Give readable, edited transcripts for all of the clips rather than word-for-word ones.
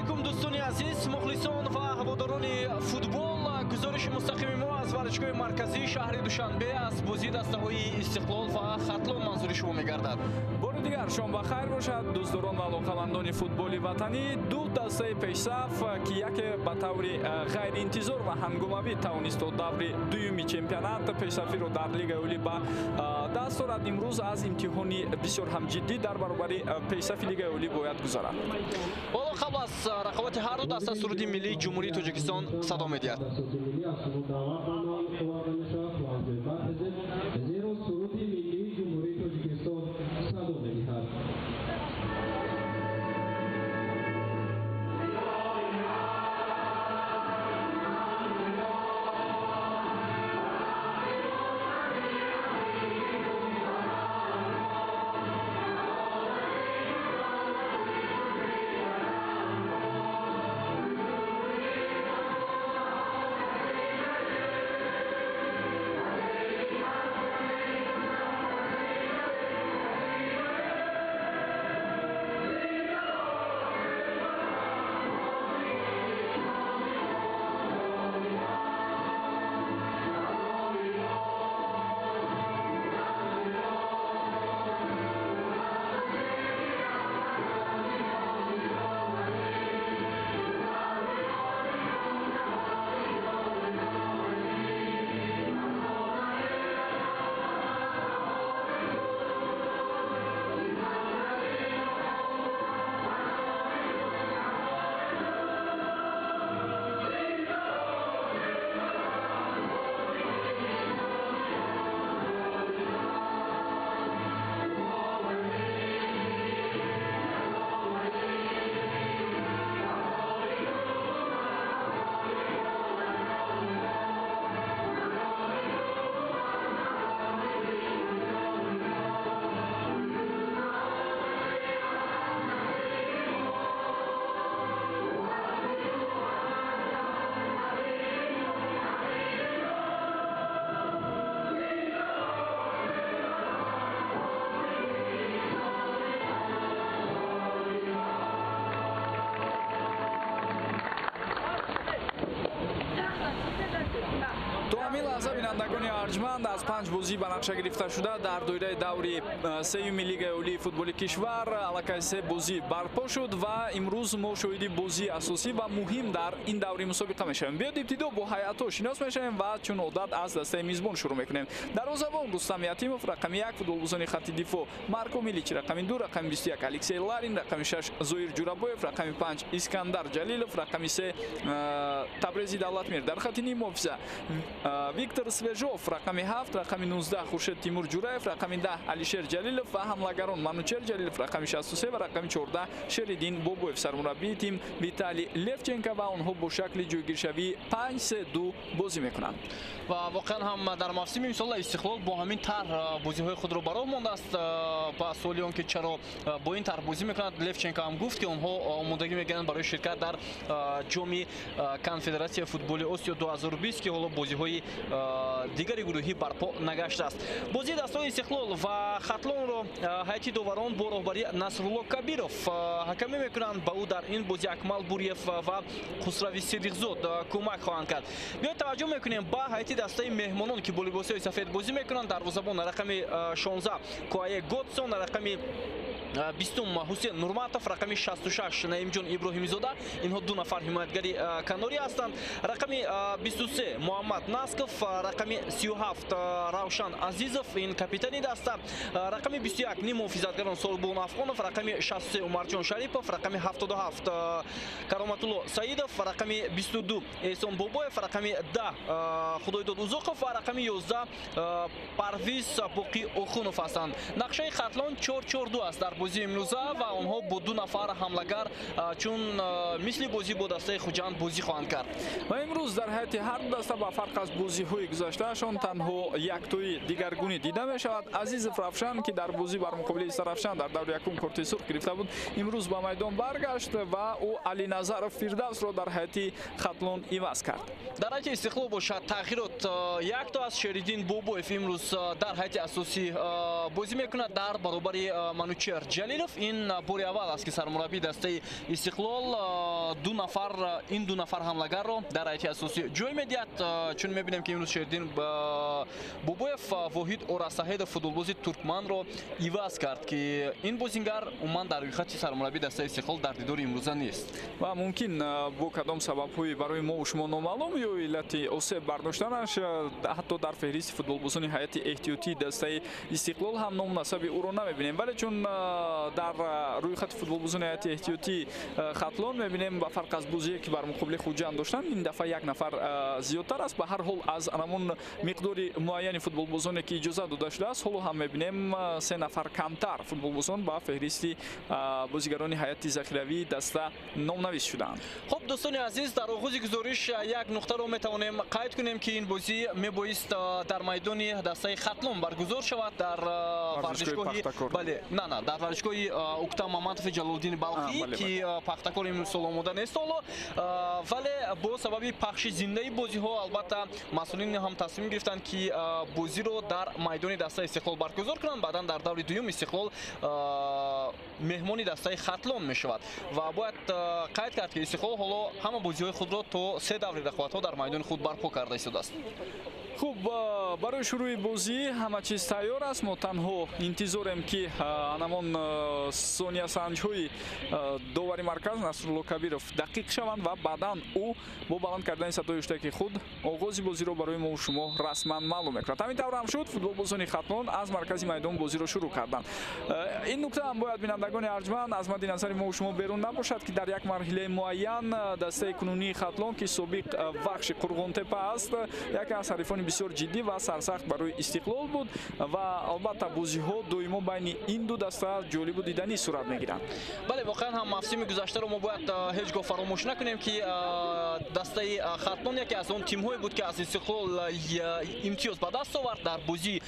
Алейкум, дӯстони азиз, мухлисон ва ҳаводорони футбол. Гузориши мустақими мо аз варзишгоҳи марказии шаҳри Душанбе аз бозии дастаҳои Истиқлол ва Хатлон манзури шумо мегардад. Бори дигар шом ба хайр бошад, дӯстдорон ва алоқамандони футболи ватанӣ. Ду дастаи пешсаф, ки яке ба таври ғайриинтизор ва ҳангомавӣ тавонист то даври дуюми чемпионат пешсафиро дар Лигаи Олӣ ба даст орад, имрӯз аз имтиҳони бисёр ҳам ҷиддӣ дар баробари пешсафи Лигаи Олӣ бояд гузарад. Ҳоло қабл аз рақобати ҳар ду даста суруди миллии Ҷумҳурии Тоҷикистон садо медиҳад. Зеро суруди миллии Ҷумҳурии Тоҷикистон садо медиҳад. Бинандагони арҷманд, аз 5 бозӣ ба нақша гирифта шуда дар доираи даври сеюми Лигаи Олии футболи кишвар аллакай 3 бозӣ барпо шуд ва имрӯз мо шоҳиди бозии асосӣ ва муҳим дар ин даври мусобиқа мешавем. Биёд ибтидо бо ҳайатҳо шинос мешавем ва чун одат аз дастаи мизбон шурӯъ мекунем. Дарвозабон Рустам Ятимов, рақами 1, футболбозони хатти дифоъ Марко Милич, рақами 2, рақами 21 Алексей Ларин, рақами 6 Зоир Ҷурабоев, рақами 5 Искандар Ҷалилов, рақами 3 Табрези Давлатмир. Дар хатти ниммуҳофиза Виктор Свежов, рақами 7, рақами 19 Хуршед Тимур Ҷураев, рақами 10 Алишер Ҷалилов ва ҳамлагарон Манучер Ҷалилов, рақами 63 ва рақами 14 Шериддин Бобоев. Сармураббии тим Виталий Левченко ва онҳо бо шакли ҷойгиршавии 5-3-2 бозӣ мекунанд. Ва воқеан ҳам дар мавсими имсола Истиқлол бо ҳамин тарҳ бозиҳои худро ба роҳ мондааст. Ба суоли он ки чаро бо ин тарҳ бозӣ мекунад, Левченко ҳам гуфт, ки онҳо омодагӣ мегиранд барои ширкат дар ҷоми Конфедератсияи футболи Осиё 2020, ки ҳоло бозиҳои дигари гурӯҳӣ барпо нагаштааст. Бозии дастаҳои Истиқлол ва Хатлонро ҳайати доварон бо роҳбарии Насрулло Кабиров ҳакамӣ мекунанд. Ба ӯ дар ин бозӣ Акмал Буриев ва Хусрави Сидиқзод кӯмак хоҳанд кард. Биёед таваҷҷӯҳ мекунем ба ҳайати дастаи меҳмонон, ки бо либосҳои сафед бозӣ мекунанд. Дарвозабон рақами 16 Коае Годсон, рақами 20 Ҳусен Нурматов, рақами 66 Наимҷон Иброҳимзода. Инҳо ду нафар ҳимоятгари канорӣ ҳастанд. Рақами 23 Муҳаммад Насков, рақами 37 Равшан Азизов, ин капитани даста, рақами 21 ниммуҳофизатгарон Солбон Афғонов, рақами 63 Умарҷон Шарипов, рақами 77 Кароматулло Саидов, рақами 22 Эҳсон Бобоев, рақами 10 Худойдод Узуқов ва рақами 11 Парвиз Боқӣ Охунов ҳастанд. Нақшаи Хатлон 4-4-2 аст дар бозии имрӯза ва онҳо бо ду нафар ҳамлагар чун мисли бозӣ бо дастаи Хуҷанд бозӣ хоҳанд кард. Ва имрӯз дар ҳайати ҳар ду даста ба фарқ аз бозиҳои гузаштаашон танҳо яктои дигаргунӣ дида мешавад. Азизов Равшан, ки дар бозӣ бар муқобили Сарафшан дар даври якум корти сурх гирифта буд, имрӯз ба майдон баргашт ва ӯ Алиназаров Фирдавсро дар ҳайати Хатлон иваз кард. Дар ҳайати Истиқлол бошад тағйирот якто аз Шериддин Бобоев имрӯз дар ҳайати асосӣ бозӣ мекунад дар баробари Манучер Ҷалилов. Ин бори аввал аст, ки сармураббии дастаи Истиқлол ду нафар ҳамлагарро дар ҳайати асосӣ ҷой медиҳад, чун мебинем, ки имрӯз Шердин Бобоев Воҳид Орасаҳедов, футболбози туркманро, иваз кард, ки ин бозингар умуман дар рӯйхати сармураббии дастаи Истиқлол дар дидори имрӯза нест. Ва мумкин бо кадом сабабҳои барои мо шумо номаълум ё иллати осеб бардоштанаш ҳатто дар феҳристи футболбозони ҳайати эҳтиётии дастаи Истиқлол ҳам ному насаби ӯро намебинем. Вале чун дар рӯйхати футболбозони ҳайати эҳтиётии Хатлон мебинем, ба фарқ аз бозие, ки бар муқобили Хуҷанд доштанд, ин дафъа як нафар зиёдтар аст. Ба ҳар ҳол, аз анамон миқдори муайяни футболбозоне, ки иҷозат дода шудааст, ҳоло ҳам мебинем, се нафар камтар футболбозон ба феҳристи бозигарони ҳайати захиравии даста номнавис шудаанд. Хуб, дӯстони азиз, дар оғози гузориш як нуқтаро метавонем қайд кунем, ки ин бозӣ мебоист дар майдони дастаи Хатлон баргузор шавад, дар варзишгоҳи, бале, на, дар варзишгоҳи Уктам Маматови Ҷалолиддини Балхӣ, ки Пахтакор имсол омода нест ҳоло. Вале бо сабаби пахши зиндаи бозиҳо, албатта, масъулин ҳам тасмим гирифтанд, ки бозиро дар майдони дастаи Истиқлол баргузор кунанд. Баъдан дар даври дуюм Истиқлол меҳмони дастаи Хатлон мешавад. Ва бояд қайд кард, ки Истиқлол ҳоло ҳама бозиҳои худро то се даври рақобатҳо дар майдони худ барпо карда истодааст. Хуб, барои шурӯи бозӣ ҳама чиз тайёр аст. Мо танҳо интизорем, ки анамон сониясанҷҳои довари марказ Насрулло Кабиров дақиқ шаванд ва баъдан ӯ бо баланд кардани садои ҳуштаки худ оғози бозиро барои мо шумо расман маълум мекунад. Ҳамин тавр ҳам шуд, футболбозони Хатлон аз маркази майдон бозиро шурӯъ карданд. Ин нукта ҳам бояд, бинандагони арҷманд, аз мадди назари мо шумо берун набошад, ки дар як марҳилаи муайян дастаи кунунии Хатлон, ки собиқ Вахши Қурғонтепа аст, яке аз ҳарифони бисёр ҷиддӣ ва сарсахт барои Истиқлол буд. Ва албатта, бозиҳо доимо байни ин ду даста ҷолибу диданӣ сурат мегиранд. Бале, воқеан ҳам мавсими гузаштаро мо бояд ҳеҷ гоҳ фаромӯш накунем, ки дастаи Хатлон яке аз он тимҳое буд, ки аз Истиқлол имтиёз ба даст овард. Дар бозии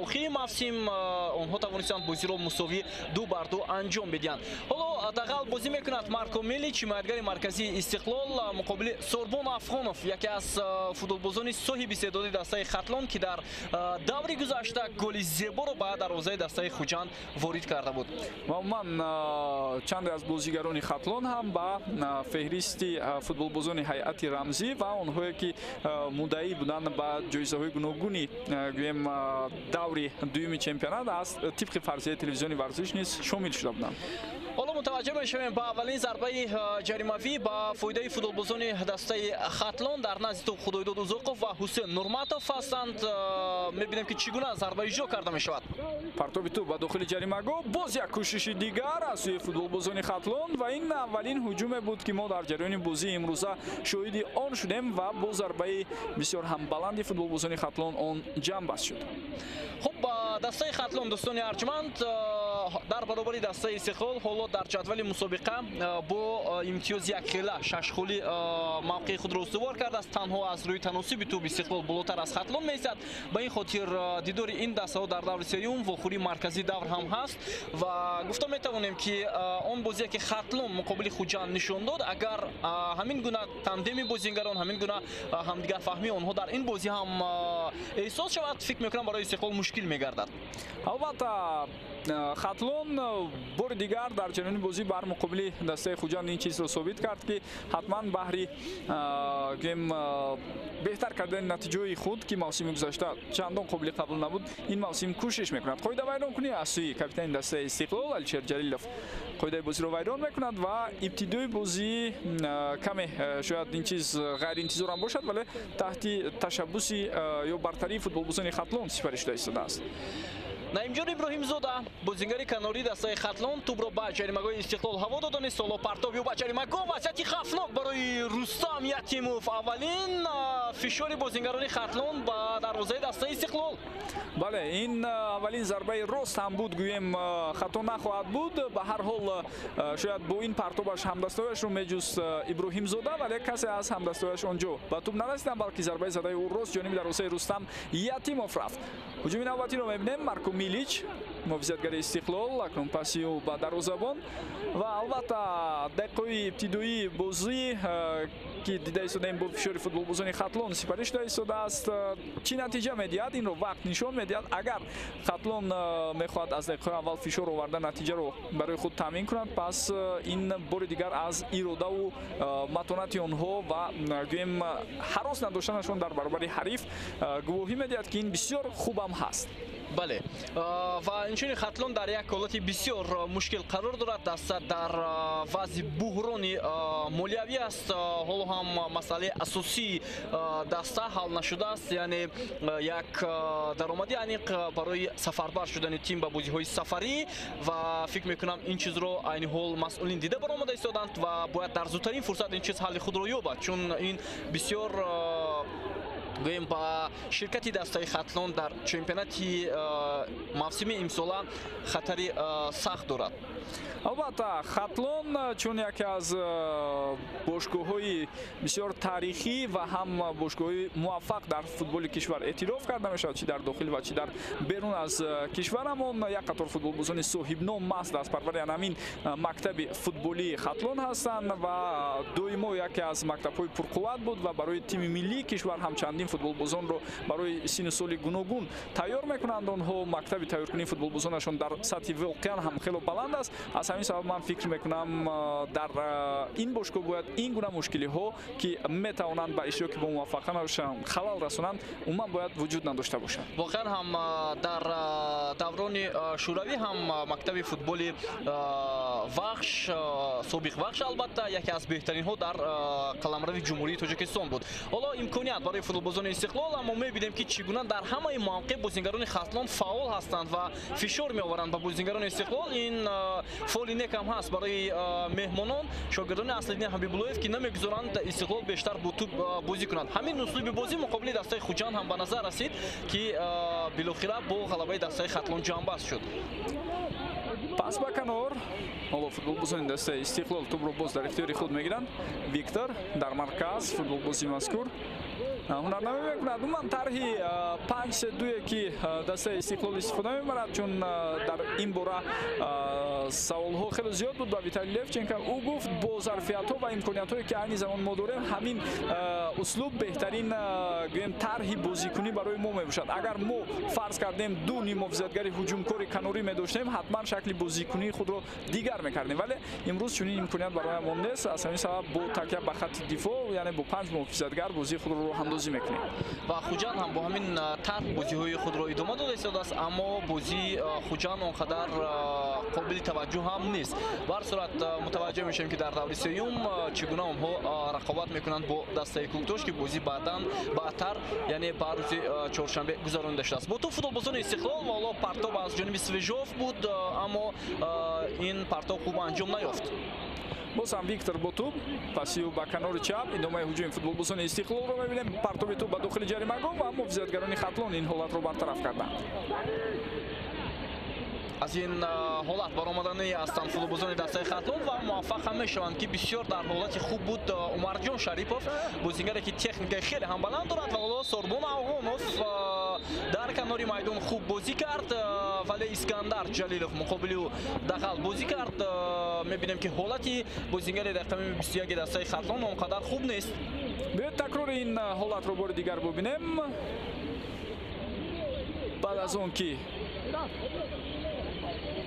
охири мавсим онҳо тавонистанд бозиро мусовӣ 2-2 анҷом бидиҳанд. Ҳоло дағал бозӣ мекунад Марко Милич, ҳимоятгари марказии Истиқлол, муқобили Сорбон Афғонов, яке аз футболбозони соҳиби истеъдоди дастаи Хатлон, ки дар даври гузашта голи зеборо ба дарвозаи дастаи Хуҷанд ворид карда буд. Ва умуман, чанде аз бозигарони Хатлон ҳам ба феҳристи футболбозони ҳайати рамзӣ ва онҳое, ки муддаӣ буданд ба ҷоизаҳои гуногуни, гӯем, даври дуюми чемпионат, аз тибқи фарзияи телевизиони варзиш низ шомил шуда буданд. Ҳоло мутаваҷҷӯҳ мешавем ба аввалин зарбаи ҷаримавӣ ба фоидаи футболбозони дастаи Хатлон. Дар назди топ Худойдод Узоқов ва Ҳусен Нурматов ҳастанд. Мебинем, ки чӣ гуна зарба иҷро карда мешавад. Партоби тӯб ба дохили ҷаримагоҳ, боз як кӯшиши дигар аз сӯи футболбозони Хатлон. Ва ин аввалин ҳуҷуме буд, ки мо дар ҷараёни бозии имрӯза шоҳиди он шудем ва бо зарбаи бисёр ҳам баланди футболбозони Хатлон он ҷамъбаст шуд. Хуб, дастаи Хатлон, дӯстони арҷманд, дар баробари дастаи Истиқлол ҳоло дар ҷадвали мусобиқа бо имтиёзи якхела, шашхолӣ, мавқеи худро устувор кардааст. Танҳо аз рӯи таносиби тӯб Истиқлол болотар аз Хатлон меистад. Ба ин хотир дидори ин дастаҳо дар даври сеюм вохӯрии марказии давр ҳам ҳаст. Ва гуфта метавонем, ки он бозие, ки Хатлон муқобили Хуҷанд нишон дод, агар ҳамин гуна тандеми бозингарон, ҳамин гуна ҳамдигарфаҳмии онҳо дар ин бозӣ ҳам эҳсос шавад, фикр мекунам, барои Истиқлол мушкил мегардад. Албатта, Хатлон бори дигар дар ҷараёни бозӣ бар муқобили дастаи Хуҷанд ин чизро собит кард, ки ҳатман баҳри, гӯем, беҳтар кардани натиҷаҳои худ, ки мавсими гузашта чандон қобили қабул набуд, ин мавсим кӯшиш мекунад. Қоида вайронкунӣ аз сӯи капитани дастаи Истиқлол. Алишер Ҷалилов қоидаи бозиро вайрон мекунад ва ибтидои бозӣ каме шояд ин чиз ғайриинтизорам бошад, вале таҳти ташаббуси ё бартарии футболбозони Хатлон сипарӣ шуда истодааст. Наимҷон Иброҳимзода, бозингари канории дастаи Хатлон, тӯбро ба ҷаримагоҳи Истиқлол ҳаво додонист. Ҳоло партоб ё ба ҷаримагоҳ, вазъияти хавфнок барои Рустам Ятимов. Аввалин фишори бозингарони Хатлон ба дарвозаи дастаи Истиқлол. Бале, ин аввалин зарбаи рост ҳам буд, гӯем, хато нахоҳад буд. Ба ҳар ҳол, шояд бо ин партобаш ҳамдастояшро меҷуст Иброҳимзода, вале касе аз ҳамдастояш он ҷо ба тӯб нарасиданд, балки зарбаи задаи ӯ рост ҷониби дарвозаи Рустам Ятимов рафт. Ҳуҷуми навбатиро мебинем. Марко Милич Муҳофизатгари Истиқлол, акнун паси ӯ ба дарвозабон ва албатта дақиқаҳои ибтидоии бозӣ, ки дида истодаем, бо фишори футболбозони Хатлон сипарӣ шуда истодааст. Чӣ натиҷа медиҳад, инро вақт нишон медиҳад. Агар Хатлон мехоҳад аз дақиқаҳои аввал фишор оварда натиҷаро барои худ таъмин кунад, пас ин бори дигар аз иродаву матонати онҳо ва гӯем ҳарос надоштанашон дар баробари ҳариф гувоҳӣ медиҳад, ки ин бисёр хубам ҳаст. Бале, ва инчунин Хатлон дар як ҳолати бисёр мушкил қарор дорад. Даста дар вазъи буҳрони молиявӣ аст. Ҳоло ҳам масъалаи асосии даста ҳал нашудааст, яъне як даромади аниқ барои сафарбар шудани тим ба бозиҳои сафарӣ, ва фикр мекунам, ин чизро айни ҳол масъулин дида баромада истоданд ва бояд дар зудтарин фурсат ин чиз ҳалли худро ёбад, чун ин бисёр, гӯем, ба ширкати дастаи Хатлон дар чемпионати мавсими имсола хатари сахт дорад. Албатта, Хатлон чун яке аз бошгоҳҳои бисёр таърихӣ ва ҳам бошгоҳҳои муваффақ дар футболи кишвар эътироф карда мешавад, чӣ дар дохил ва чӣ дар берун аз кишварамон, як қатор футболбозони соҳибном маҳз дастпарвари ҳамин мактаби футболии Хатлон ҳастанд ва доимо яке аз мактабҳои пурқувват буд ва барои тими миллии кишвар ҳам чандин футболбозонро барои синну соли гуногун тайёр мекунанд. Онҳо мактаби тайёркунии футболбозонашон дар сатҳи воқеан ҳам хело баланд аст. Аз ҳамин сабаб ман фикр мекунам, дар ин бошгоҳ бояд ин гуна мушкилиҳо, ки метавонанд ба иштироки бомуваффақанашон халал расонанд, умуман бояд вуҷуд надошта бошанд. Воқеан ҳам, дар даврони шӯравӣ ҳам мактаби футболи Вахш, собиқ Вахш, албатта, яке аз беҳтаринҳо дар қаламрави Ҷумҳурии Тоҷикистон буд. Ҳоло имконият барои футболбозони Истиқлол, аммо мебинем, ки чӣ гуна дар ҳамаи мавқеъ бозингарони Хатлон фаъол ҳастанд ва фишор меоваранд ба бозингарони Истиқлол. Ин фоли нек ҳам ҳаст барои меҳмонон, шогирдони Аслиддин Ҳабибуллоев, ки намегузоранд Истиқлол бештар бо тӯб бозӣ кунад. Ҳамин услуби бозӣ муқобили дастаи Хуҷанд ҳам ба назар расид, ки билохира бо ғалабаи дастаи Хатлон ҷамъбаст шуд. Пас ба канор. Ҳоло футболбозони дастаи Истиқлол тӯбро боз дар ихтиёри худ мегиранд. Виктор дар марказ, футболбози мазкур ҳунарнамоӣ мекунад. Умуман, тарҳи 5-3-2, ки дастаи Истиқлол истифода мебарад, чун дар ин бора саволҳо хеле зиёд буд ба Виталий Левченко, ӯ гуфт, бо зарфиятҳо ва имкониятҳое, ки айни замон мо дорем, ҳамин услуб беҳтарин, гӯем, тарҳи бозикунӣ барои мо мебошад. Агар мо фарз кардем, ду ниммуҳофизатгари ҳуҷумкори канорӣ медоштем, ҳатман шакли бозикунии худро дигар мекардем, вале имрӯз чунин имконият бароямон нест. Аз ҳамин сабаб бо такя ба хатти дифоъ, яъне бо панҷ муҳофизатгар, бозии худро роҳандозӣ мекунем. Ва Хуҷанд ҳам бо ҳамин тарҳ бозиҳои худро идома дода истодааст, аммо бозии Хуҷанд он қадар қобили таваҷҷӯҳ ҳам нест. Ба ҳар сурат, мутаваҷҷӯҳ мешавем, ки дар даври сеюм чӣ гуна онҳо рақобат мекунанд бо дастаи Кӯктош, ки бозӣ баъдан баъдтар, яъне ба рӯзи чоршанбе гузаронида шудааст. Бо тӯб футболбозони Истиқлол ва ҳоло партоб аз ҷониби Свежов буд, аммо ин партоб хуб анҷом наёфт. Боз ҳам Виктор бо тӯб, паси ӯ ба канори чап. Идомаи ҳуҷуми футболбозони Истиқлолро мебинем. Партоби тӯб ба дохили ҷаримагоҳ ва муҳофизатгарони Хатлон ин ҳолатро бартараф карданд. Аз ин ҳолат баромаданӣ ҳастанд футболбозони дастаи Хатлон ва муваффақ ҳам мешаванд, ки бисёр дар ҳолати хуб буд Умарҷон Шарипов, бозингаре, ки техникаи хеле ҳам баланд дорад. Ва ҳоло Сорбон Афғонов дар канори майдон хуб бозӣ кард, вале Искандар Ҷалилов муқобили ӯ дағал бозӣ кард. Мебинем, ки ҳолати бозингари рақами 21 дастаи Хатлон он қадар хуб нест. Биёед, такрори ин ҳолатро бори дигар бубинем. Баъд аз он ки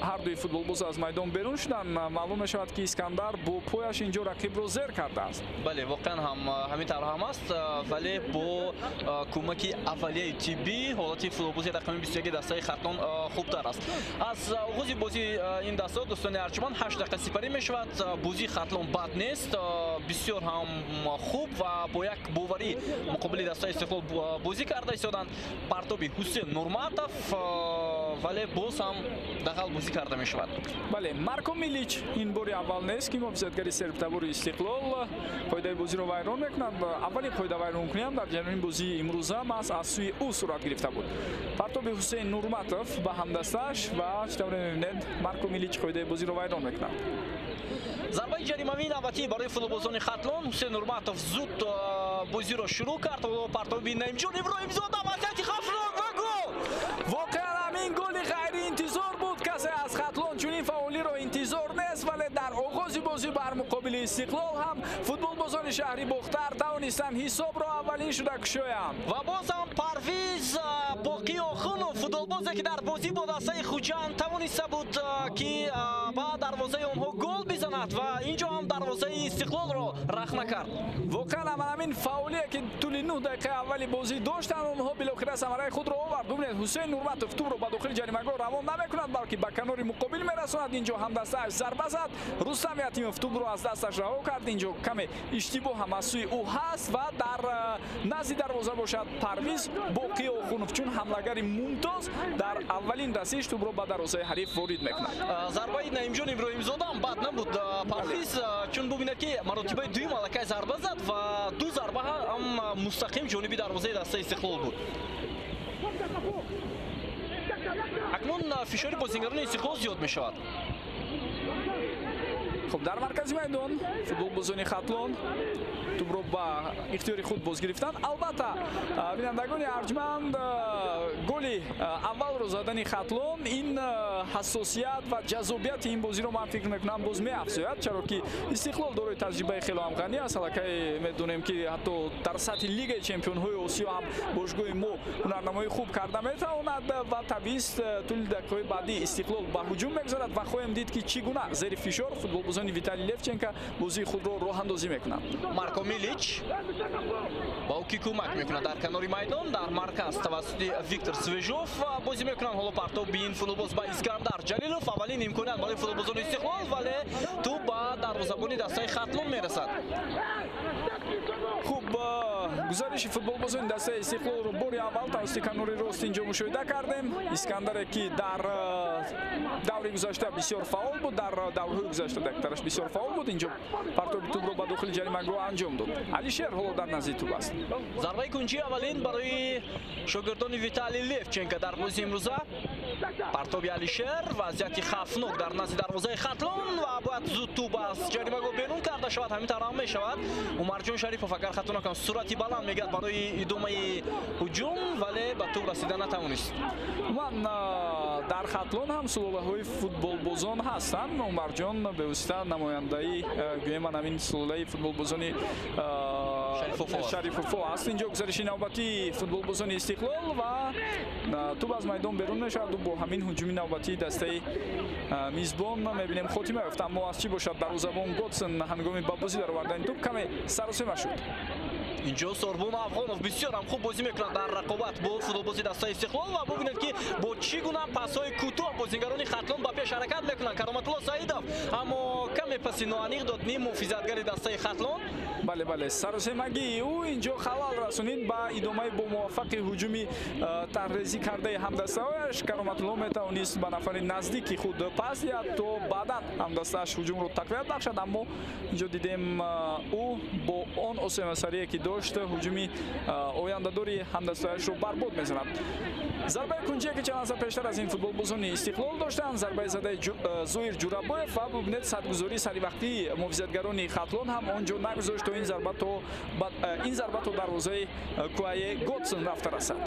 ҳардуи футболбоз аз майдон берун шуданд, маълум мешавад, ки Искандар бо пояш инҷо рақибро зер кардааст. Бале, воқеан ҳам ҳамин тавр ҳам аст, вале бо кӯмаки аввалияи тиббӣ ҳолати футболбози рақами 21 дастаи Хатлон хубтар аст. Аз оғози бозии ин даста, дӯстони арҷманд, 8 дақиқа сипарӣ мешавад. Бозии Хатлон бад нест, бисёр ҳам хуб ва бо як боварӣ муқобили дастаи Истиқлол бозӣ карда истоданд. Партоби Ҳусен Нурматов, вале боз ҳам дағал бозӣ карда мешавад. Бале, Марко Милич ин бори аввал нест, ки муҳофизатгари сербтабори Истиқлол қоидаи бозиро вайрон мекунад. Аввалин қоидавайронкунӣ ҳам дар ҷараёни бозии имрӯза маҳз аз сӯи ӯ сурат гирифта буд. Партоби Ҳусейн Нурматов ба ҳамдастааш ва чӣ тавре мебинед, Марко Милич қоидаи бозиро вайрон мекунад. Зарбаи ҷаримавии навбатӣ барои футболбозони Хатлон. Ҳусейн Нурматов зуд бозиро шурӯъ кард. Партоби Наимҷон Иброҳимзода, вазъияти хавфнок ва гол! Воқеан ҳамин голи ғайриинтизор буд. дастаи Истиқлол ҳам футболбозони шаҳри Бохтар тавонистанд ҳисобро аввалин шуда кушоянд. Ва боз ҳам Парвиз Боқӣ Охунов, футболбозе ки дар бозӣ бо дастаи Хуҷанд тавониста буд ки ба дарвозаи онҳо гол бизанад ва инҷо ҳам дарвозаи Истиқлолро рахна кард. Воқеан ҳам ҳамин фаъолие ки тӯли 9 дақиқаи аввали бозӣ доштанд, онҳо билохира самараи худро овард. Бубинед, Ҳусейн Нурматов тӯбро ба дохили ҷаримагоҳ равон намекунад, балки ба канори муқобил мерасонад. Инҷо ҳамдастааш зарба зад. Рустам Ятимов тӯбро аз дасташ раҳо кард. Инҷо каме иштибоҳ ҳам аз сӯи ӯ ҳаст ва дар назди дарвоза бошад Парвиз Боқӣ Охунов, чун ҳамлагари мумтоз дар аввалин расиш тӯбро ба дарвозаи ҳариф ворид мекунад. Зарбаи Наимҷон Иброҳимзода ҳам бад набуд Парвиз, чун бубинед ки маротибаи дуюм аллакай зарба зад ва ду зарба ҳам мустақим ҷониби дарвозаи дастаи Истиқлол буд. Акнун фишори бозингарони Истиқлол зиёд мешавад. Хуб, дар маркази майдон футболбозони Хатлон тӯбро ба ихтиёри худ боз гирифтанд. Албатта, бинандагони арҷманд, голи аввалро задани Хатлон ин ҳассосият ва ҷаззобияти ин бозиро ман фикр мекунам боз меафзояд, чаро ки Истиқлол дорои таҷрибаи хело ҳам ғанӣ аст. Аллакай медонем ки ҳатто дар сатҳи Лигаи чемпионҳои Осиё ҳам бошгоҳи мо ҳунарнамоии хуб карда метавонад ва табиист тӯли дақиқаҳои баъдӣ Истиқлол ба ҳуҷум мегузарад ва хоҳем дид ки чӣ гуна зери фишор футболбозони Виталий Левченко бозии худро роҳандозӣ мекунанд. Марко Милич ба ӯ ки кӯмак мекунад дар канори майдон, дар марказ тавассути Виктор Свежов бозӣ мекунанд. Ҳоло партоби ин футболбоз ба Искандар Ҷалилов, аввалин имконият барои футболбозони Истиқлол, вале тӯб ба дарвозабони дастаи Хатлон мерасад. Хуб, гузариши футболбозони дастаи Истиқлолро бори аввал тавассути канори рост инҷо мушоҳида кардем. Искандаре ки дар даври гузашта бисёр фаъол буд, дар даврҳои гузашта дақтараш бисёр фаъол буд. Инҷо партоби тӯбро ба дохили ҷаримагоҳ анҷом дод. Алишер ҳоло дар назди тӯб аст. Зарбаи кунҷии аввалин барои шогирдони Виталий Левченко дар бозии имрӯза. Партоби Алишер, вазъияти хавфнок дар назди дарвозаи Хатлон ва бояд зуд тӯб аз ҷаримагоҳ берун карда шавад. Ҳамин тавр ҳам мешавад. Умарҷон Шарипов агар хато накунам суръати баланд мегирад барои идомаи ҳуҷум, вале ба тӯб расида натавонист. Ман дар Хатлон ҳам сулолаҳои футболбозон ҳастанд. Умарҷон бевосита намояндаи гӯем ман ҳамин сулолаи футболбозони Шарифофо аст. Инҷо гузариши навбатии футболбозони Истиқлол ва тӯб аз майдон берун мешавад. Бо ҳамин ҳуҷуми навбатии дастаи мизбон мебинем хотима ёфт. Аммо аз чӣ бошад, дарвозабон Готсен ҳангоми ба бозӣ даровардани тӯб каме саросема шуд. Инҷо Сорбон Афғонов бисёр ҳам хуб бозӣ мекунад дар рақобат бо футболбози дастаи Истиқлол ва бубинед ки бо чӣ гуна пасҳои кӯтоҳ бозингарони Хатлон ба пеш ҳаракат мекунанд. Кароматулло Саидов аммо каме паси ноаниқ дод ним муҳофизатгари дастаи Хатлон. Бале, бале, саросемагии ӯ инҷо халал расонид ба идомаи бомуваффақи ҳуҷуми тарҳрезӣ кардаи ҳамдастаҳояш. Кароматулло метавонист ба нафари наздики худ пас диҳад то баъдан ҳамдастааш ҳуҷумро тақвият бахшад, аммо инҷо дидем ӯ бо он осемасарие ки дошт ҳуҷуми ояндадори ҳамдастаашро барбод мезанад. Зарбаи кунҷие ки чанд лаҳза пештар аз ин футболбозони Истиқлол доштанд, зарбаи задаи Зоир Ҷурабоев ва бубинед садгузории саривақтии муҳофизатгарони Хатлон ҳам он ҷо нагузошт то ин зарба то дарвозаи Куае Готсен рафта расад.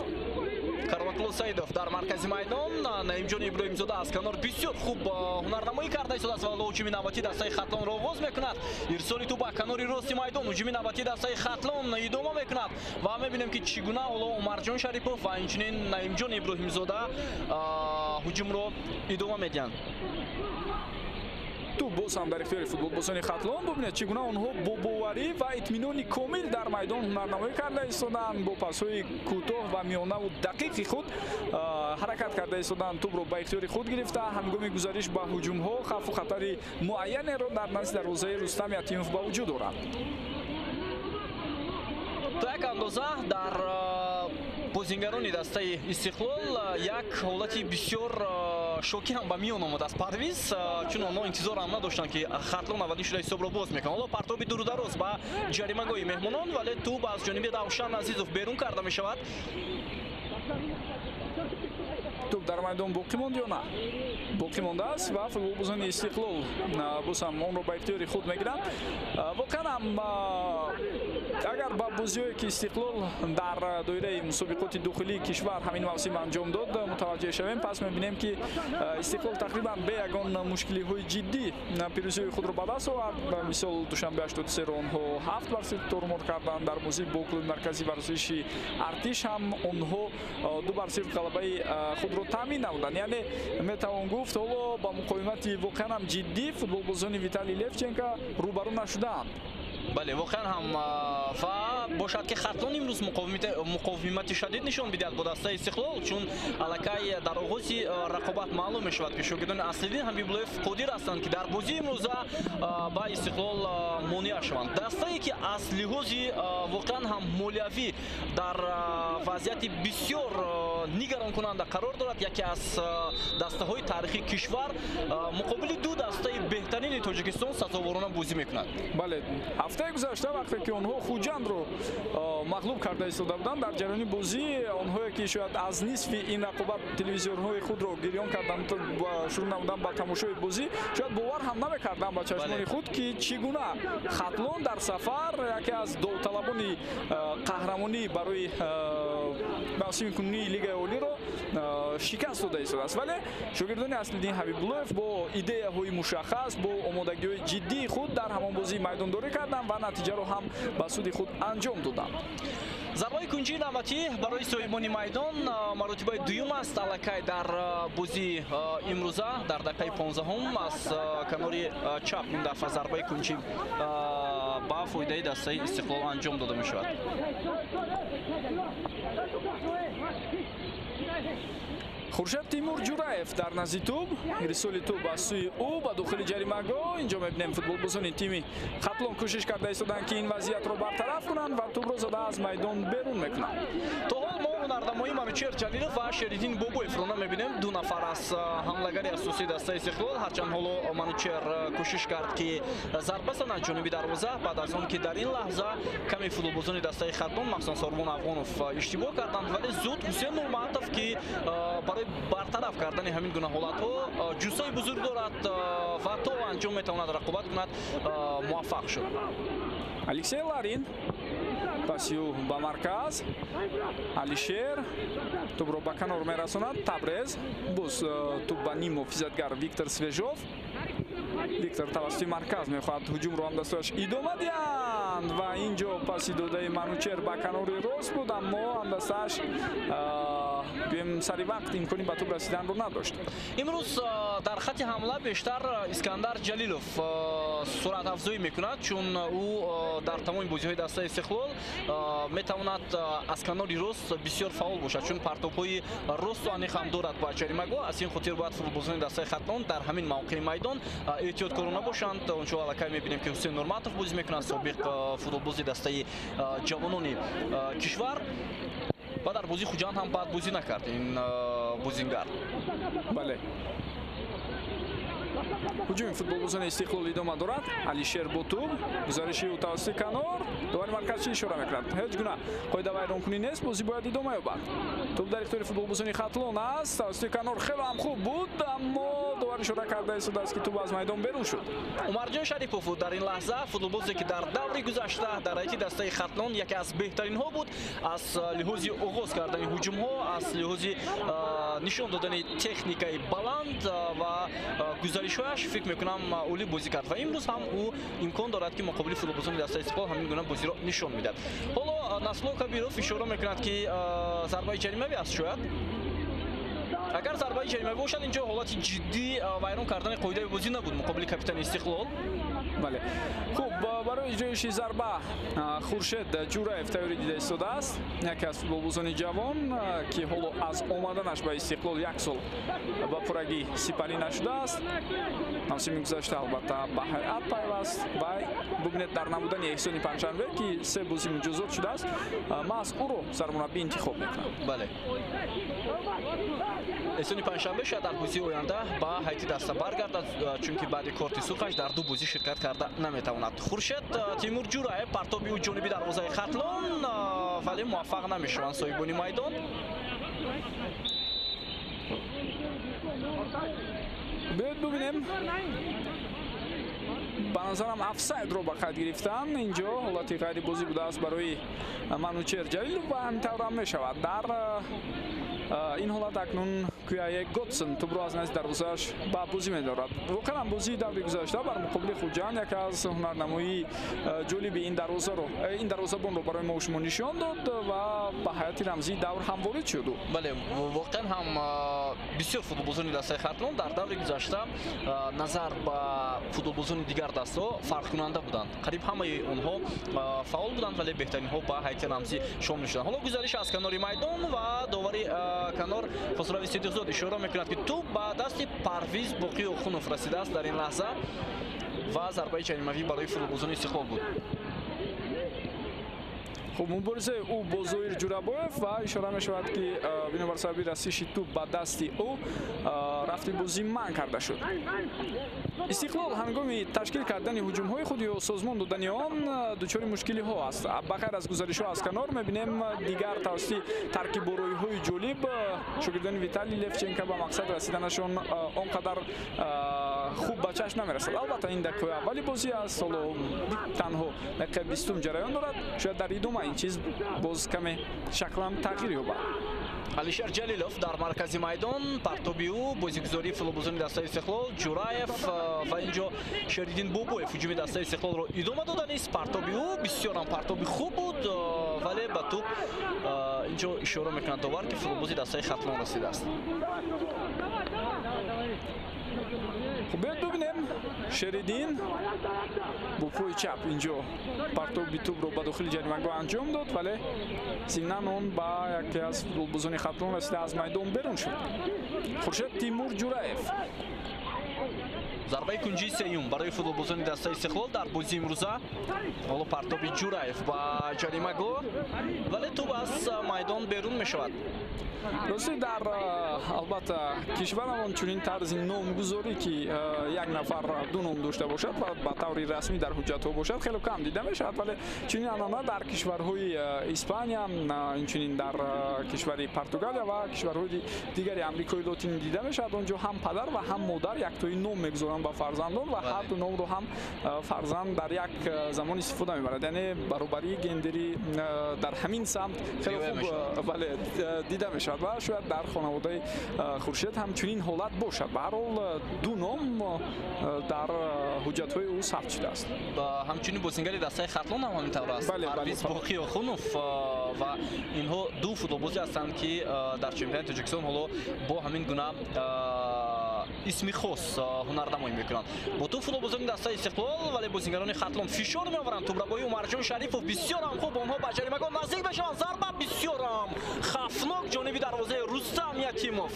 Кароматулло Саидов дар маркази майдон, Наимҷон Иброҳимзода аз канор бисёр хуб ҳунарнамоӣ карда истодааст ва ҳоло ҳуҷуми навбатии дастаи Хатлонро оғоз мекунад. Ирсоли тӯб ба канори рости майдон, ҳуҷуми навбатии дастаи Хатлон идома мекунад ва мебинем ки чӣ гуна ҳоло Умарҷон Шарипов ва инчунин Наимҷон Иброҳимзода ҳуҷумро идома медиҳанд. Тӯб боз ҳам дар ихтиёри футболбозони Хатлон. Бубинед чӣ гуна онҳо бо боварӣ ва итминони комил дар майдон ҳунарнамоӣ карда истоданд. Бо пасҳои кӯтоҳ ва миёнаву дақиқи худ ҳаракат карда истоданд. Тӯбро ба ихтиёри худ гирифта ҳангоми гузариш ба ҳуҷумҳо хавфу хатари муайянеро дар назди дарвозаи Рустам Ятимов ба вуҷуд оранд. То як андоза дар бозингарони дастаи Истиқлол як ҳолати бисёр шокӣ ҳам ба миён омадааст Парвиз, чун онҳо интизор ҳам надоштанд ки Хатлон аввалин шуда ҳисобро боз мекунад. Ҳоло партоби дуру дароз ба ҷаримагоҳи меҳмонон, вале тӯб аз ҷониби Равшан Азизов берун карда мешавад. Тӯб дар майдон боқӣ монд ё на? Боқӣ мондааст ва футболбозони Истиқлол боз ҳам онро ба ихтиёри худ мегиранд. Воқеан ҳам Агар ба бозиҳое ки Истиқлол дар доираи мусобиқоти дохилии кишвар ҳамин мавсим анҷом дод мутаваҷҷеҳ шавем, пас мебинем ки Истиқлол тақрибан бе ягон мушкилиҳои ҷиддӣ пирӯзиҳои худро ба даст овард. Мисол Душанбе 83-ро онҳо 7-0 тормор карданд. Дар бозӣ бо клуби марказии варзиши Артиш ҳам онҳо 2-0 ғалабаи худро таъмин намуданд. Яъне метавон гуфт ҳоло ба муқовимати воқеан ҳам ҷиддӣ футболбозони Виталий Левченко рӯбарӯ нашудаанд. Бале, воқеан ҳам ва бошад ки Хатлон имрӯз муқовимати шадид нишон бидиҳад бо дастаи Истиқлол, чун аллакай дар оғози рақобат маълум мешавад ки шогирдони Аслиддин Ҳабибуллоев қодир ҳастанд ки дар бозии имрӯза ба Истиқлол монеа шаванд. Дастае ки аз лиҳози воқеан ҳам молиявӣ дар вазъияти бисёр нигаронкунанда қарор дорад, яке аз дастаҳои таърихии кишвар муқобили ду дастаи беҳтарини Тоҷикистон сазоворона бозӣ мекунад. Бале, ҳафтаи гузашта вақте ки онҳо Хуҷандро мағлуб карда истода буданд, дар ҷараёни бозӣ онҳое ки шояд аз нисфи ин рақобат телевизорҳои худро гирён карданд ва шурӯъ намуданд ба тамошои бозӣ, шояд бовар ҳам намекарданд ба чашмони худ ки чӣ гуна Хатлон дар сафар яке аз довталабони қаҳрамонӣ барои мавсими кунунии Лигаи Олиро шикаст дода истодааст. Вале шогирдони Аслиддин Ҳабибуллоев бо идеяҳои мушаххас, бо омодагиҳои ҷиддии худ дар ҳамон бозӣ майдондорӣ карданд ва натиҷаро ҳам ба суди худ анҷом доданд. Зарбаи кунҷии навбатӣ барои соҳибони майдон маротибаи дуюм аст аллакай дар бозии имрӯза дар дақиқаи 15 аз канори чап ин дафъа зарбаи кунҷӣ ба фоидаи дастаи Истиқлол анҷом дода мешавад. Хуршед Тимур Ҷураев дар назди тӯб, ирсоли тӯб аз сӯи ӯ ба дохили ҷаримагоҳ. Инҷо мебинем футболбозони тими Хатлон кӯшиш карда истоданд ки ин вазъиятро бартараф кунанд ва тӯбро зада аз майдон берун мекунанд. То ҳол мо ҳунарнамоии Манучер Ҷалилов ва Шериддин Бобоевро намебинем. Ду нафар аз ҳамлагари асосии дастаи Истиқлол. Ҳарчанд ҳоло Манучер кӯшиш кард ки зарба занад ҷониби дарвоза, баъд аз он ки дар ин лаҳза каме футболбозони дастаи Хатлон, махсусан Сорбон Афғонов, иштибоҳ карданд, вале зуд Ҳусейн Нурматов ки барои бартараф кардани ҳамин гуна ҳолатҳо ҷуссаи бузург дорад ва то анҷом метавонад рақобат кунад, муваффақ шуд. Алексей Ларин паси ӯ ба марказ, Алишер тӯбро ба канор мерасонад, Табрез боз тӯб ба ним муҳофизатгар Виктор Свежов. Виктор тавассути марказ мехоҳад ҳуҷумро ҳамдастааш идома диҳанд ва инҷо паси додаи Манучер ба канори рост буд, аммо ҳамдастааш гӯем сари вақт имкони ба тӯб расиданро надошт. Имрӯз дар хати ҳамла бештар Искандар Ҷалилов суръатафзоӣ мекунад, чун ӯ дар тамоми бозиҳои дастаи Истиқлол метавонад аз канори рост бисёр фаъол бошад, чун партобҳои росту аниқ ҳам дорад ба ҷаримагоҳ. Аз ин хотир бояд футболбозони дастаи Хатлон дар ҳамин мавқеи майдон эҳтиёткорона бошанд. Ончо аллакай мебинем ки Ҳусейн Нурматов бозӣ мекунад, собиқ футболбози дастаи ҷавонони кишвар, ва дар бозии Хуҷанд ҳам бад бозӣ накард ин бозингар. Бале, ҳуҷуми футболбозони Истиқлол идома дорад. Алишер бо тӯб, гузариши ӯ тавассути канор, довари марказ чӣ ишора мекунад? Ҳеҷ гуна қоидавайронкунӣ нест, бозӣ бояд идома ёбад. Тӯб дар ихтиёри футболбозони Хатлон аст, тавассути канор хело ҳам хуб буд, аммо довар ишора карда истодааст ки тӯб аз майдон берун шуд. Умарҷон Шарипов дар ин лаҳза футболбозе ки дар даври гузашта дар ҳайати дастаи Хатлон яке аз беҳтаринҳо буд аз лиҳози оғоз кардани ҳуҷумҳо, аз лиҳози нишон додани техникаи баланд ва гузаришҳояш фикр мекунам олӣ бозӣ кард ва имрӯз ҳам ӯ имкон дорад ки муқобили футболбозони дастаи Истиқлол ҳамин гуна бозиро нишон медиҳад. Ҳоло Насло Кабиров ишора мекунад ки зарбаи ҷаримавӣ аст. Шояд агар зарбаи ҷаримавӣ бошад, инҷо ҳолати ҷиддӣ вайрон кардани қоидаи бозӣ набуд муқобили капитани Истиқлол. Бале, хуб, барои иҷроиши зарба Хуршед Ҷураев тайёрӣ дида истодааст, яке аз футболбозони ҷавон ки ҳоло аз омаданаш ба Истиқлол як сол ба пуррагӣ сипарӣ нашудааст. Мавсими гузашта албатта ба ҳайат пайваст ва бубинед дар намудани Эҳсони Панҷшанбе ки се бозӣ муҷозот шудааст, маҳз ӯро сармураббӣ интихоб мекунад. Бале, Эҳсони Панҷшанбе шояд дар бозии оянда ба ҳайати даста баргардад, чунки баъди корти сурхаш дар ду бозӣ ширкат карда наметавонад. Хуршед Тимур Ҷураев партоби ӯ ҷониби дарвозаи Хатлон, вале муваффақ намешаванд соҳибони майдон. Биёед бубинем Ба назарам офсайдро ба қайд гирифтан. Инҷо ҳолати ғайрибозӣ будааст барои Манучер Ҷалилов ва ҳамин тавр ҳам мешавад. Дар ин ҳолат акнун Куяе Готсон тӯбро аз назди дарвозааш ба бозӣ медорад. Воқеан бозии даври гузашта бар муқобили Хуҷанд яке аз ҳунарнамоии ҷолиби ин дарвозаро, ин дарвозабонро барои мо шумо нишон дод ва ба ҳайати рамзии давр ҳам ворид шуд. Бале, воқеан ҳам бисёр футболбозони дастаи Хатлон дар даври гузашта назар ба футболбозони дигар дастҳо фарқкунанда буданд. Қариб ҳамаи онҳо фаъол буданд, вале беҳтаринҳо ба ҳайати рамзӣ шомил шуданд. Ҳоло гузариш аз канори майдон ва довари канор Хосрави Сидиқзод ишора мекунад, ки тӯб ба дасти Парвиз Боқӣ Охунов расидааст дар ин лаҳза ва зарбаи ҷаримавӣ барои футболбозони Истиқлол буд. Хуб, муборизаи ӯ бо Зоир Ҷурабоев ва ишора мешавад, ки бинобар сабаби расиши тӯб ба дасти ӯ рафти бозӣ манъ карда шуд. Истиқлол ҳангоми ташкил кардани ҳуҷумҳои худ ё созмон додани он дучори мушкилиҳо аст. Ба ғайр аз гузаришҳо аз канор мебинем дигар тавассути таркибороиҳои ҷолиб шогирдони Виталий Левченко ба мақсад расиданашон он қадар хуб ба чашм намерасад. Албатта ин дақиқаи аввали бозӣ аст, ҳоло танҳо дақиқаи 20 ҷараён дорад. Шояд дар идома ин чиз боз каме шаклан тағйир ёбад. Алишер Ҷалилов дар маркази майдон, партоби ӯ, бозигузории футболбозони дастаи Истиқлол, Ҷураев ва инҷо Шериддин Бобоев ҳуҷуми дастаи Истиқлолро идома доданист. Партоби ӯ бисёр ҳам партоби хуб буд, вале ба тӯб инҷо ишора мекунад довар, ки футболбози дастаи Хатлон расидааст. Хуб, биёед бибинем. Шериддин бо пои чап инҷо партоби тӯбро ба дохили ҷаримагоҳ анҷом дод, вале зимнан он ба яке аз футболбозони Хатлон расида аз майдон берун шуд. Хуршед Тимур Ҷураев. Зарбаи кунҷии сеюм барои футболбозони дастаи Истиқлол дар бозии имрӯза. Ҳоло партоби Ҷураев ба ҷаримагоҳ, вале тӯб аз майдон берун мешавад. Рости дар албатта кишварамон чунин тарзи номгузорӣ, ки як нафар ду ном дошта бошад ва ба таври расмӣ дар ҳуҷҷатҳо бошад, хеле кам дида мешавад, вале чунин анъана дар кишварҳои Испания, инчунин дар кишвари Португалия ва кишварҳои дигари Амрикои Лотинӣ дида мешавад. Он ҷо ҳам падар ва ҳам модар яктои ном мегузоранд ба фарзандон ва ҳар ду номро ҳам фарзанд дар як замон истифода мебарад. Яъне баробарии гендерӣ дар ҳамин самт хеле хуб, бале, дида мешавад ва шояд дар хонаводаи Хуршед ҳам чунин ҳолат бошад. Ба ҳар ҳол ду ном дар ҳуҷҷатҳои ӯ сабт шудааст. Ҳамчунин бозингари дастаи Хатлон ҳам ҳамин тавр аст, Парвиз Боқӣ Охунов, ва инҳо ду футболбозе ҳастанд, ки дар чемпионати Тоҷикистон ҳоло бо ҳамин гуна исми хос ҳунарнамоӣ мекунанд. Бо тӯб футболбозони дастаи Истиқлол, вале бозингарони Хатлон фишор меоваранд. Тӯбрабои Умарҷон Шарифов бисёр ҳам хуб, онҳо ба ҷаримагоҳ наздик мешаванд. Зарба бисёр ҳам хавфнок ҷониби дарвозаи Рустам Ятимов.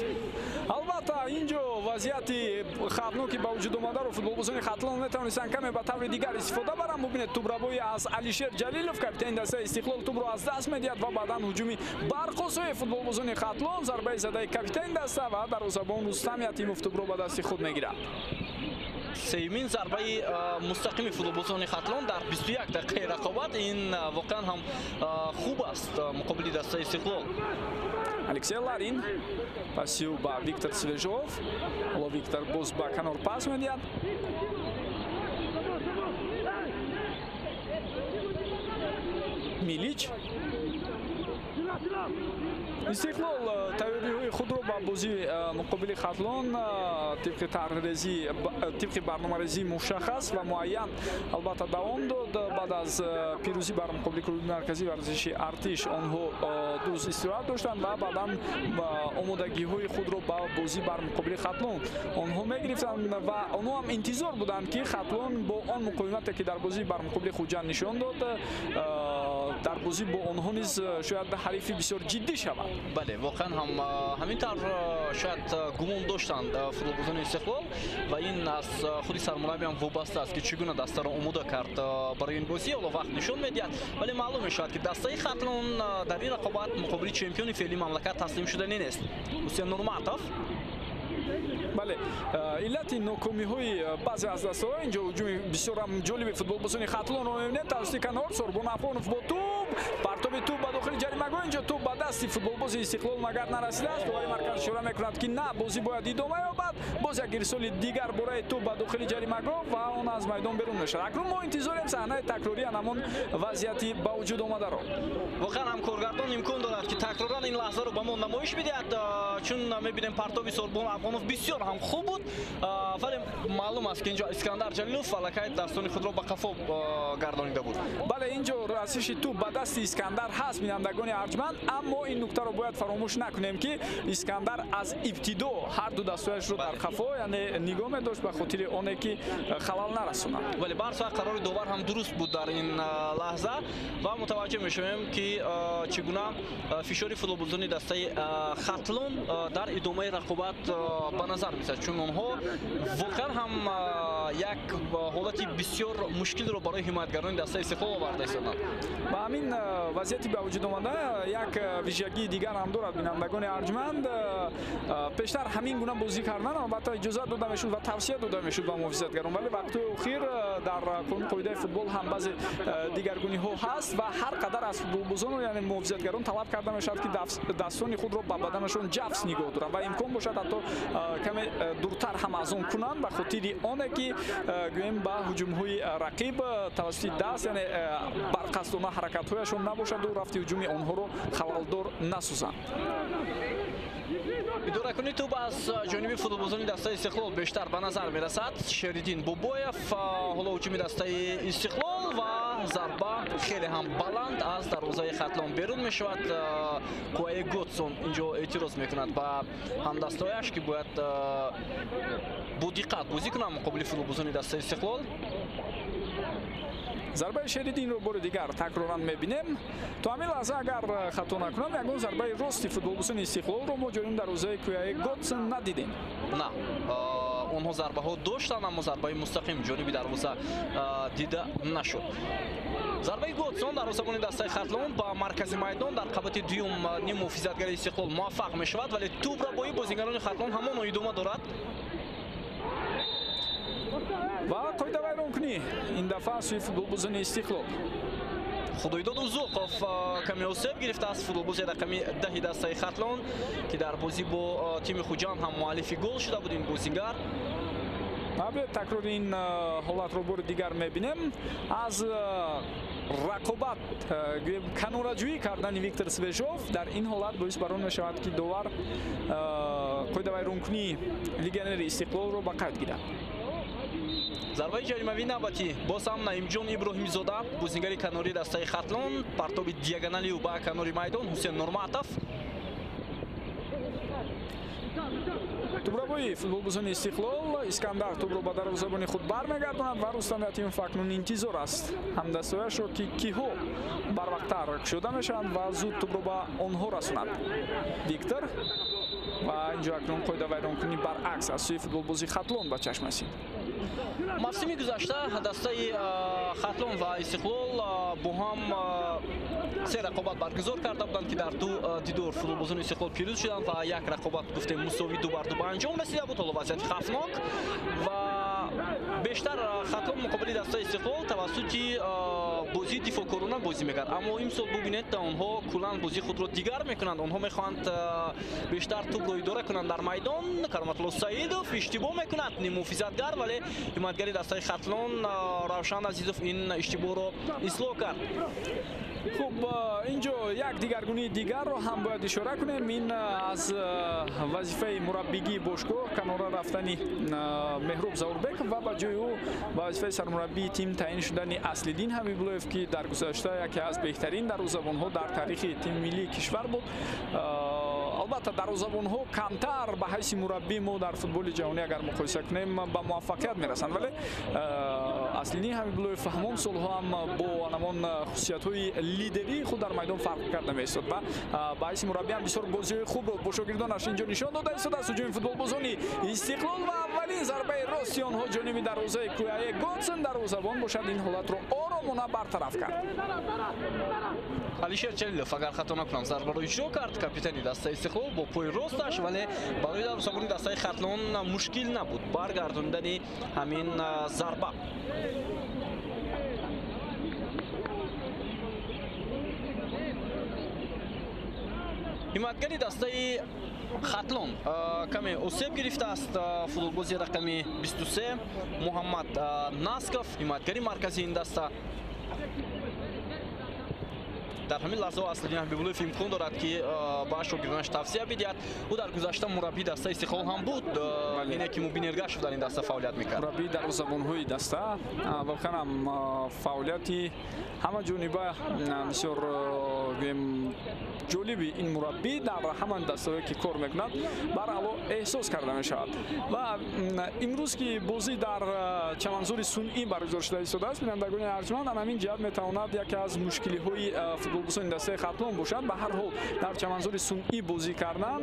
Албатта инҷо вазъияти хавфноки ба вуҷуд омадаро футболбозони Хатлон метавонистанд каме ба таври дигар истифода баранд. Бубинед, тӯбрабои аз Алишер Ҷалилов, капитани дастаи Истиқлол, тӯбро аз даст медиҳад ва баъдан ҳуҷуми барқосои футболбозони Хатлон, зарбаи задаи капитани даста ва дарвозабон Рустам Ятимов тӯбро ба дасти худ мегирад. Сеюмин зарбаи мустақими футболбозони Хатлон дар 21 дақиқаи рақобат, ин воқеан ҳам хуб аст муқобили дастаи Истиқлол. Алексей Ларин, паси ӯ ба Виктор Свежов. Ҳоло Виктор боз ба канор пас медиҳад. Милич. Истиқлол тайёриҳои худро ба бозии муқобили Хатлон тибқи тарҳрезӣ, тибқи барномарезии мушаххас ва муайян албатта давом дод. Баъд аз пирӯзӣ бар муқобили клуби марказии варзиши Артиш онҳо 2 рӯз истироҳат доштанд ва баъдан омодагиҳои худро ба бозӣ бар муқобили Хатлон онҳо мегирифтанд ва онҳо ҳам интизор буданд, ки Хатлон бо он муқовимате, ки дар бозӣ бар муқобили Хуҷанд нишон дод, дар бозӣ бо онҳо низ шояд ҳарифи бисёр ҷиддӣ шавад. Бале, воқеан ҳам ҳамин тавр шояд гумон доштанд футболбозони Истиқлол ва ин аз худи сармураббӣ ҳам вобаста аст, ки чӣ гуна дастаро омода кард барои ин бозӣ. Ҳоло вақт нишон медиҳад, вале маълум мешавад, ки дастаи Хатлон дар ин рақобат муқобили чемпиони феълии мамлакат таслим шуданӣ нест. Ҳусен Нурматов. Бале, иллати нокомиҳои баъзе аз дастаҳо, инҷо ҳуҷуми бисёрам ҷолиби футболбозони Хатлонро мебинем тавассути канор. Сорбон Афғонов бо тӯб, партоби тӯб ба дохили ҷаримагоҳ, инҷо тӯб ба дасти футболбози Истиқлол магар нарасидааст. Довари марказ ишора мекунад, ки на, бозӣ бояд идома ёбад. Боз як ирсоли дигар бораи тӯб ба дохили ҷаримагоҳ ва он аз майдон берун мешавад. Акнун мо интизорем саҳнаи такрории ҳамон вазъияти ба вуҷуд омадаро. Воқеан ҳам коргардон имкон дорад, ки такроран ин лаҳзаро ба мо намоиш бидиҳад, чун мебинем партоби Сорбон Афғонов бисёр ҳам хуб буд, вале маълум аст, ки инҷо Искандар Ҷалилов аллакай дастони худро ба қафо гардонида буд. Бале, инҷо расиши тӯб ба дасти Искандар ҳаст, бинандагони арҷманд, аммо ин нуктаро бояд фаромӯш накунем, ки Искандар аз ибтидо ҳар ду дастҳояшро дар қафо, яъне нигоҳ медошт ба хотири оне ки халал нарасонад. Вале барсоат қарори довар ҳам дуруст буд дар ин лаҳза ва мутаваҷҷеҳ мешавем, ки чӣ гуна фишори футболбозони дастаи Хатлон дар идомаи рақобат ба назар мерасад, чун онҳо воқеан ҳам як ҳолати бисёр мушкилро барои ҳимоятгарони дастаи Истиқлол оварда истоданд. Ба ҳамин вазъияти ба вуҷуд омада як вижагии дигар ҳам дорад, бинандагони арҷманд. Пештар ҳамин гуна бозӣ кардан албатта иҷозат дода мешуд ва тавсия дода мешуд ба муҳофизатгарон, вале вақтҳои охир дар қонун қоидаи футбол ҳам баъзе дигаргуниҳо ҳаст ва ҳар қадар аз футболбозону, яъне муҳофизатгарон, талаб карда мешавад, ки дастони худро ба баданашон ҷафс нигоҳ доранд ва имкон бошад ҳатто каме дуртар ҳам аз он кунанд, ба хотири оне ки гӯем ба ҳуҷумҳои рақиб тавассути даст, яъне барқасдона ҳаракатҳояшон набошаду рафти ҳуҷуми онҳоро халалдор насозанд. Идоракунии тӯб аз ҷониби футболбозони дастаи Истиқлол бештар ба назар мерасад. Шериддин Бобоев, ҳоло ҳуҷуми дастаи Истиқлол ва зарба хеле ҳам баланд аз дарвозаи Хатлон берун мешавад. Куае Готсон инҷо эътироз мекунад ба ҳамдастояш, ки бояд бо диққат бозӣ кунанд муқобили футболбозони дастаи Истиқлол. Зарбаи Шериддинро бори дигар такроран мебинем. То ҳамин лаҳза, агар хато накунам, ягон зарбаи рости футболбозони Истиқлолро мо ҷоним дарвозаи Куяи Готсон надидем. На, онҳо зарбаҳо доштанд, аммо зарбаи мустақим ҷониби дарвоза дида нашуд. Зарбаи Готсон дарвозабони дастаи Хатлон ба маркази майдон дар қабати дуюм ним муҳофизатгари Истиқлол муваффақ мешавад, вале тӯбрабоӣ бозигарони Хатлон ҳамоно идома дорад. Ва қоидавайронкунӣ ин дафъа аз сӯи футболбозони Истиқлол. Худойдод Узуқов каме осеб гирифтааст, футболбози рақами 10 дастаи Хатлон, ки дар бозӣ бо тими Хуҷанд ҳам муаллифи гол шуда буд ин бозигар. Биёед такрори ин ҳолатро бори дигар мебинем. Аз рақобат, гӯем, канораҷӯӣ кардани Виктор Свежов дар ин ҳолат боис бар он мешавад, ки довар қоидавайронкунии легионери Истиқлолро ба қайд гирад. Зарбаи ҷаримавии навбатӣ боз ҳам Наимҷон Иброҳимзода, бозигари канории дастаи Хатлон, партоби диагоналию ба канори майдон Ҳусен Нурматов. Тӯбрабои футболбозони Истиқлол, Искандар тӯбро ба дарвозабони худ бармегардонад ва Рустам Ятимов акнун интизор аст ҳамдастояшро, ки киҳо барвақттар кушода мешаванд ва зуд тӯбро ба онҳо расонад. Виктор ва инҷо акнун қоидавайронкунӣ баръакс аз сӯи футболбози Хатлон ба чашм расид. Мавсими гузашта дастаи Хатлон ва Истиқлол бо ҳам се рақобат баргузор карда буданд, ки дар ду дидор футболбозони Истиқлол пирӯз шуданд ва як рақобат гуфтем мусовӣ 2-2 ба анҷом расида буд. Ҳоло вазъияти хавфнок ва бештар Хатлон муқобили дастаи Истиқлол тавассути бозии дифоъкорона бозӣ мекард, аммо имсол бубинед, онҳо куллан бозии худро дигар мекунанд. Онҳо мехоҳанд бештар тӯбро идора кунанд дар майдон. Кароматулло Саидов иштибоҳ мекунад, ниммуҳофизатгар, вале ҳимоятгари дастаи Хатлон Равшан Азизов ин иштибоҳро ислоҳ кард. Хуб, инҷо як дигаргунии дигарро ҳам бояд ишора кунем. Ин аз вазифаи мураббигии бошгоҳ канора рафтани Меҳроб Заурбеков ва ба ҷои ӯ ба вазифаи сармураббии тим таъин шудани Аслиддин Ҳабибуллоев, ки дар гузашта яке аз беҳтарин дарвозабонҳо дар таърихи тими миллии кишвар буд. Албатта, дарвозабонҳо камтар ба ҳайси мураббӣ мо дар футболи ҷаҳонӣ агар муқоиса кунем ба муваффақият мерасанд, вале Аслиддин Ҳабибуллоев ҳамон солҳо ҳам бо ҳамон хусусиятҳои лидерии худ дар майдон фарқ карда меистод ва ба ҳайси мураббӣ ҳам бисёр бозиҳои хубро бо шогирдонаш инҷо нишон дода истодааст. Ҳуҷуми футболбозони Истиқлол ва аввалин зарбаи рости онҳо ҷониби дарвозаи Куяе Готсон. Дарвозабон бошад ин ҳолатро оромона бартараф кард. Алишер Ҷалилов, агар хато накунам, зарбаро иҷро кард капитани дастаи Истиқлол бо пои росташ, вале барои дарвозабони дастаи Хатлон мушкил набуд баргардондани ҳамин зарба. Ҳимоятгари дастаи Хатлон каме осеб гирифтааст. Футболбози рақами 23 Муҳаммад Насков, ҳимоятгари марказии ин даста. Дар ҳамин лаҳзаҳо Аслиддин Ҳабибуллоев имкон дорад, ки ба шогирдонаш тавсия бидиҳад. Ӯ дар гузашта мураббии дастаи Истиқлол ҳам буд, ине ки Мубин Эргашев дар ин даста фаъолият мекард. Мураббии дарвозабонҳои даста, воқеан ҳам фаъолияти ҳамаҷониба бисёр гӯем ҷолиби ин мураббӣ дар ҳаман дастаҳое ки кор мекунад барало эҳсос карда мешавад. Ва имрӯз ки бозӣ дар чаманзори сунъӣ баргузор шуда истодааст, бинандагони арҷманд, ан ҳамин ҷиҳат метавонад яке аз мушкилиҳои футболбозони дастаи Хатлон бошад. Ба ҳар ҳол дар чаманзори сунъӣ бозӣ кардан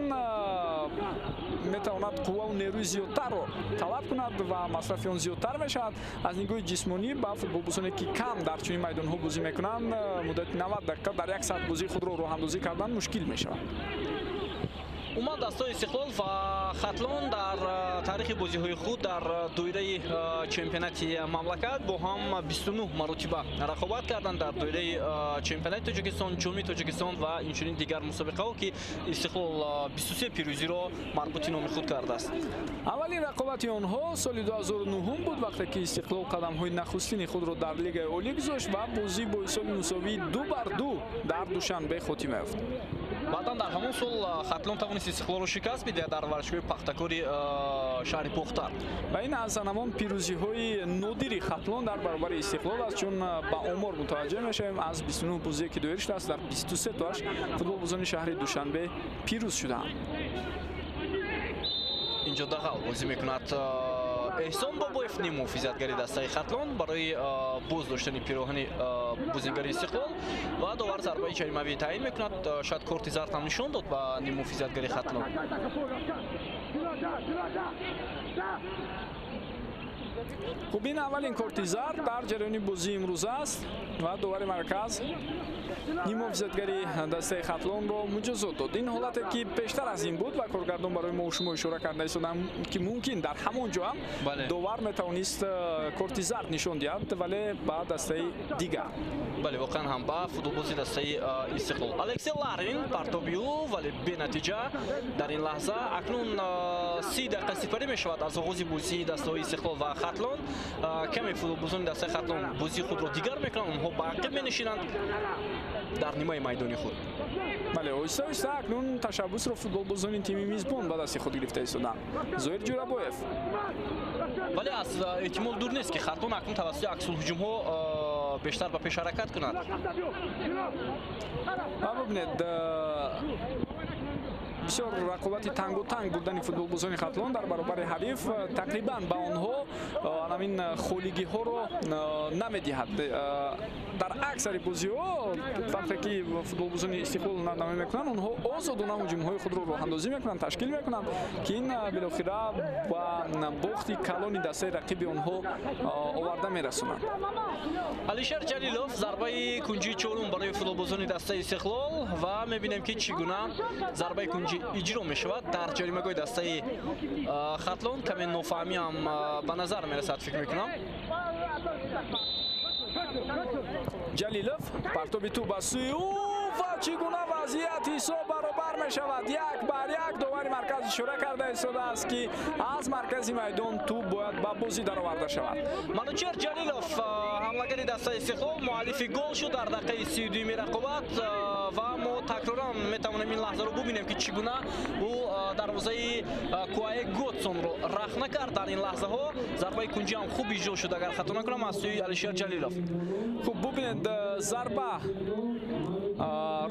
метавонад қувваву нерӯи зиёдтарро талаб кунад ва масрафи он зиёдтар мешавад. Аз нигоҳи ҷисмонӣ ба футболбозоне ки кам дар чунин майдонҳо бозӣ мекунанд, муддати 90 дақиқа дар як саат бозии худро роҳандозӣ кардан мушкил мешавад. Умуман дастаи Истиқлол ва Хатлон дар таърихи бозиҳои худ дар доираи чемпионати мамлакат бо ҳам 29 маротиба рақобат карданд дар доираи чемпионати Тоҷикистон, ҷоми Тоҷикистон ва инчунин дигар мусобиқаҳо, ки Истиқлол 23 пирӯзиро марбути номи худ кардааст. Аввалин рақобати онҳо соли 2009 буд, вақте ки Истиқлол қадамҳои нахустини худро дар Лигаи Олӣ гузошт ва бозӣ бо ҳисоби мусовии 2-2 дар Душанбе хотима ёфт. Баъдан дар ҳамон сол Хатлон тавонист Истиқлолро шикаст бидиҳад дар варзишгоҳи Пахтакори шаҳри Бохтар. Ва ин аз ҳамон пирӯзиҳои нодири Хатлон дар баробари Истиқлол аст, чун ба омор мутаваҷҷеҳ мешавем, аз 29 бозие ки доир шудааст, дар 23 тоаш футболбозони шаҳри Душанбе пирӯз шудаанд. Инҷо дағал бозӣ мекунад Эҳсон Бобоев, ниммуҳофизатгари дастаи Хатлон, барои боз доштани пироҳани бозигари Истиқлол ва довар зарбаи ҷаримавӣ таъин мекунад. Шояд корти зард ҳам нишон дод ба ниммуҳофизатгари Хатлон. Хуб, ин аввалин корти зард дар ҷараёни бозии имрӯз аст ва довари марказ ниммуҳофизатгари дастаи Хатлонро муҷозот дод. Ин ҳолате ки пештар аз ин буд ва коргардон барои мо шумо ишора карда истодам, ки мумкин дар ҳамон ҷо ҳам довар метавонист корти зард нишон диҳад, вале ба дастаи дигар. Бале, воқеан ҳам ба футболбози дастаи Истиқлол. Алексей Ларин партоби ӯ, вале бенатиҷа дар ин лаҳза. Акнун 30 дақиқа сипарӣ мешавад аз оғози бозии дастаҳои Истиқлол ва Хатлон. Каме футболбозони дастаи Хатлон бозии худро дигар мекунанд, онҳо ба ақиб менишинанд дар нимаи майдони худ. Бале, оҳиста оҳиста акнун ташаббусро футболбозони тими мизбон ба дасти худ гирифта истоданд. Зоир Ҷӯрабоев. Вале аз эҳтимол дур нест, ки Хатлон акнун тавассути аксулҳуҷумҳо бештар ба пеш ҳаракат кунад. Ва бибинед, бисёр рақобати тангу танг бурдани футболбозони Хатлон дар баробари ҳариф тақрибан ба онҳо ҳамин холигиҳоро намедиҳад. Дар аксари бозиҳо вақте ки футболбозони Истиқлол намоӣ мекунанд, онҳо озодона ҳуҷумҳои худро роҳандозӣ мекунанд, ташкил мекунанд, ки ин билохира ба бохти калони дастаи рақиби онҳо оварда мерасонад. Алишер Ҷалилов зарбаи кунҷии чорум барои футболбозони дастаи Истиқлол ва мебинем, ки чӣ гуна зарбаи кунҷӣ иҷро мешавад дар ҷаримагоҳи дастаи Хатлон. Каме нофаҳмӣ ҳам ба назар мерасад, фикр мекунам. Ҷалилов партоби тӯб ба сӯи ӯ ва чӣ гуна вазъият, ҳисоб баробар мешавад. 1-1. Довари марказ ишора карда истодааст, ки аз маркази майдон тӯб бояд ба бозӣ дароварда шавад. Манучер Ҷалилов, ҳамлагари дастаи Истиқлол, муаллифи гол шуд дар дақиқаи 32-юми рақобат ва мо такроран метавонем ин лаҳзаро бубинем, ки чӣ гуна ӯ дарвозаи Куае Готсонро рахна кард дар ин лаҳзаҳо. Зарбаи кунҷӣ ҳам хуб иҷро шуд, агар хато накунам, аз сӯи Алишер Ҷалилов. Хуб, бубинед, зарба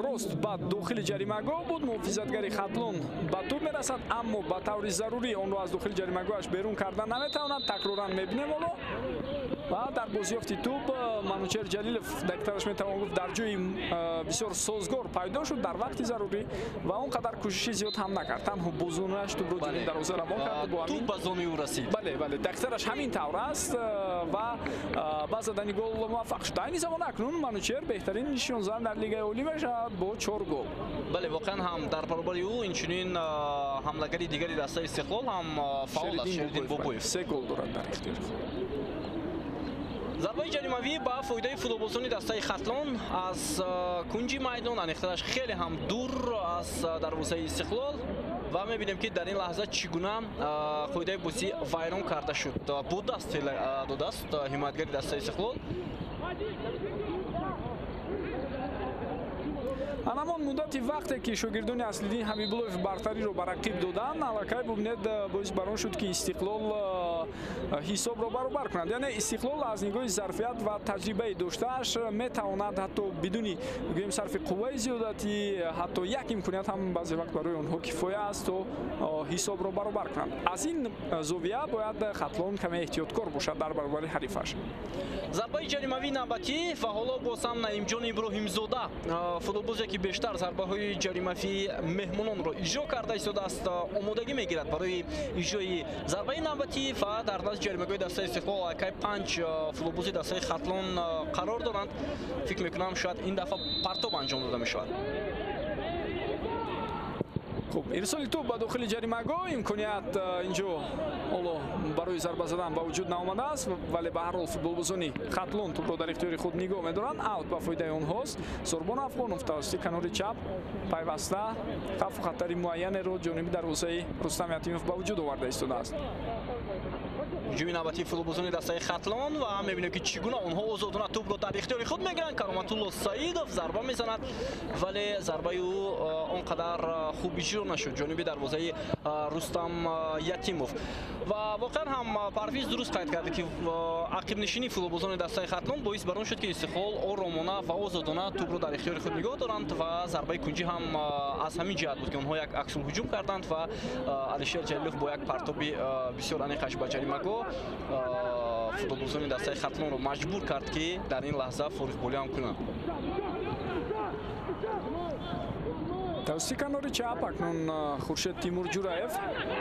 рост ба дохили ҷаримагоҳ буд. Муҳофизатгари Хатлон ба тӯб мерасад, аммо ба таври зарурӣ онро аз дохили ҷаримагоҳаш берун карда наметавонад. Такроран мебинем ҳоло ва дар бозиёфти тӯб Манучер Ҷалилов дақиқтараш метавон гуфт дар ҷои бисёр созгор пайдо шуд дар вақти зарурӣ ва он қадар кӯшиши зиёд ҳам накард. Танҳо бо зонуяш тӯбро ҷониби дарвоза равон кард. Тӯб ба зонуи ӯ расид. Бале, бале, дақиқтараш ҳамин тавр аст ва ба задани гол муваффақ шуд. Айни замон акнун Манучер беҳтарин нишонзан дар Лигаи Олӣ мешавад бо 4 гол. Бале, воқеан ҳам дар баробари ӯ инчунин ҳамлагари дигари дастаи Истиқлол ҳам фаъол аст, Шериддин Бобоев. 3 гол дорад дар ихтиёри худ. Зарбаи ҷаримавӣ ба фоидаи футболбозони дастаи Хатлон аз кунҷи майдон, аниқтараш хеле ҳам дур аз дарвозаи Истиқлол, ва мебинем, ки дар ин лаҳза чӣ гуна қоидаи бозӣ вайрон карда шуд. Бо даст додааст ҳимоятгари дастаи Истиқлол. Анамон муддати вақте ки шогирдони Аслиддин Ҳабибуллоев бартариро ба рақиб доданд, аллакай бубинед, боис бар он шуд, ки Истиқлол ҳисобро баробар кунад. Яъне Истиқлол аз нигоҳи зарфият ва таҷрибаи доштааш метавонад ҳатто бидуни гӯем сарфи қувваи зиёдатӣ, ҳатто як имконият ҳам баъзе вақт барои онҳо кифоя аст, то ҳисобро баробар кунанд. Аз ин зовия бояд Хатлон каме эҳтиёткор бошад дар баробари ҳарифаш. Зарбаи ҷаримавии навбатӣ ва ҳоло боз ҳам Наимҷон Иброҳимзода, футболбозе ки бештар зарбаҳои ҷаримавии меҳмононро иҷро карда истодааст, омодагӣ мегирад барои иҷрои зарбаи навбатӣ ва дар назди ҷаримагоҳи дастаи Истиқлол аллакай 5 футболбози дастаи Хатлон қарор доранд. Фикр мекунам, шояд ин дафъа партоб анҷом дода мешавад. Хуб, ирсоли тӯб ба дохили ҷаримагоҳ, имконият инҷо ҳоло барои зарба задан ба вуҷуд наомадааст, вале ба ҳар ҳол футболбозони Хатлон тӯбро дар ихтиёри худ нигоҳ медоранд. Аут ба фоидаи онҳост. Сорбон Афғонов тавассути канори чап пайваста хавфу хатари муайянеро ҷониби дарвозаи Рустам Ятимов ба вуҷуд оварда истодааст. Ҳуҷуми навбатии футболбозони дастаи Хатлон ва мебинем, ки чӣ гуна онҳо озодона тӯбро дар ихтиёри худ мегиранд. Кароматулло Саидов зарба мезанад, вале зарбаи ӯ он қадар хуб иҷро нашуд ҷониби дарвозаи Рустам Ятимов. Ва воқеан ҳам Парвиз дуруст қайд кард, ки ақибнишинии футболбозони дастаи Хатлон боис бар он шуд, ки Истиқлол оромона ва озодона тӯбро дар ихтиёри худ нигоҳ доранд ва зарбаи кунҷӣ ҳам аз ҳамин ҷиҳат буд, ки онҳо як аксулҳуҷум карданд ва Алишер Ҷалилов бо як партоби бисёр аниқаш ба ҷаримагоҳ футболбозони дастаи Хатлонро маҷбур кард, ки дар ин лаҳза фориғболӣ ҳам кунанд. Тавассути канори чап акнун Хуршед Тимур Ҷураев,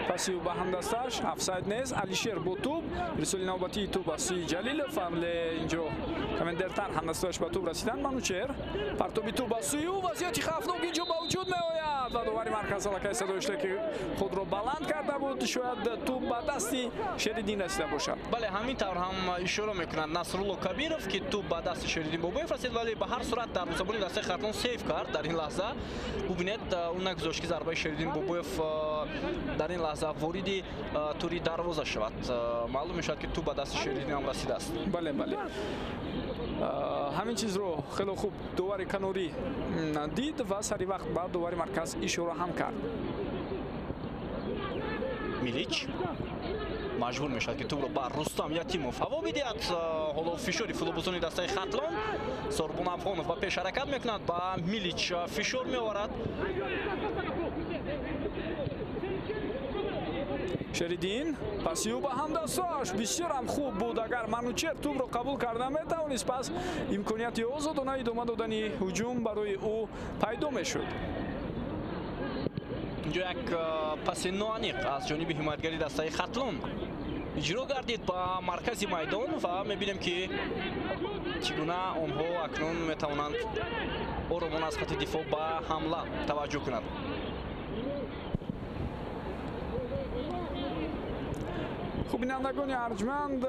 паси ӯ ба ҳамдасташ, офсайд нест. Алишер бо тӯб, ирсоли навбатии тӯб аз сӯи Ҷалилов, вале инҷо каме дертар ҳамдасташ ба тӯб расиданд. Манучер, партоби тӯб аз сӯи ӯ, вазъияти хавфнок инҷо ба вуҷуд меояд ва довари марказ аллакай садои ки худро баланд карда буд, шояд тӯб ба дасти Шериддин расида бошад. Бале, ҳамин тавр ҳам ишора мекунад Насрулло Кабиров, ки тӯб ба дасти Шериддин Бобоев расид, вале ба ҳар сурат дарвозабони дастаи Хатлон сейв кард дар ин лаҳза. Бубинед, ӯ нагузошт, ки зарбаи Шериддин Бобоев дар ин лаҳза вориди тури дарвоза шавад. Маълум мешавад, ки тӯб ба дасти Шериддин ҳам расидааст. Бале, бале, ҳамин чизро хеле хуб довари канорӣ дид ва сари вақт ба довари марказ ишора ҳам кард. Милич маҷбур мешавад, ки тӯбро ба Рустам Ятимов ҳаво бидиҳад. Ҳоло фишори футболбозони дастаи Хатлон. Сорбон Афғонов ба пеш ҳаракат мекунад, ба Милич фишор меоварад. Шериддин, паси ӯ ба ҳамдасташ бисёрам хуб буд. Агар Манучер тӯбро қабул карда метавонист, пас имконияти озодона идома додани ҳуҷум барои ӯ пайдо мешуд. Инҷо як паси ноаниқ аз ҷониби ҳимоятгари дастаи Хатлон иҷро гардид ба маркази майдон ва мебинем, ки чӣ гуна онҳо акнун метавонанд оромона аз хати дифоъ ба ҳамла таваҷҷӯҳ кунанд. Хуб, бинандагони арҷманд,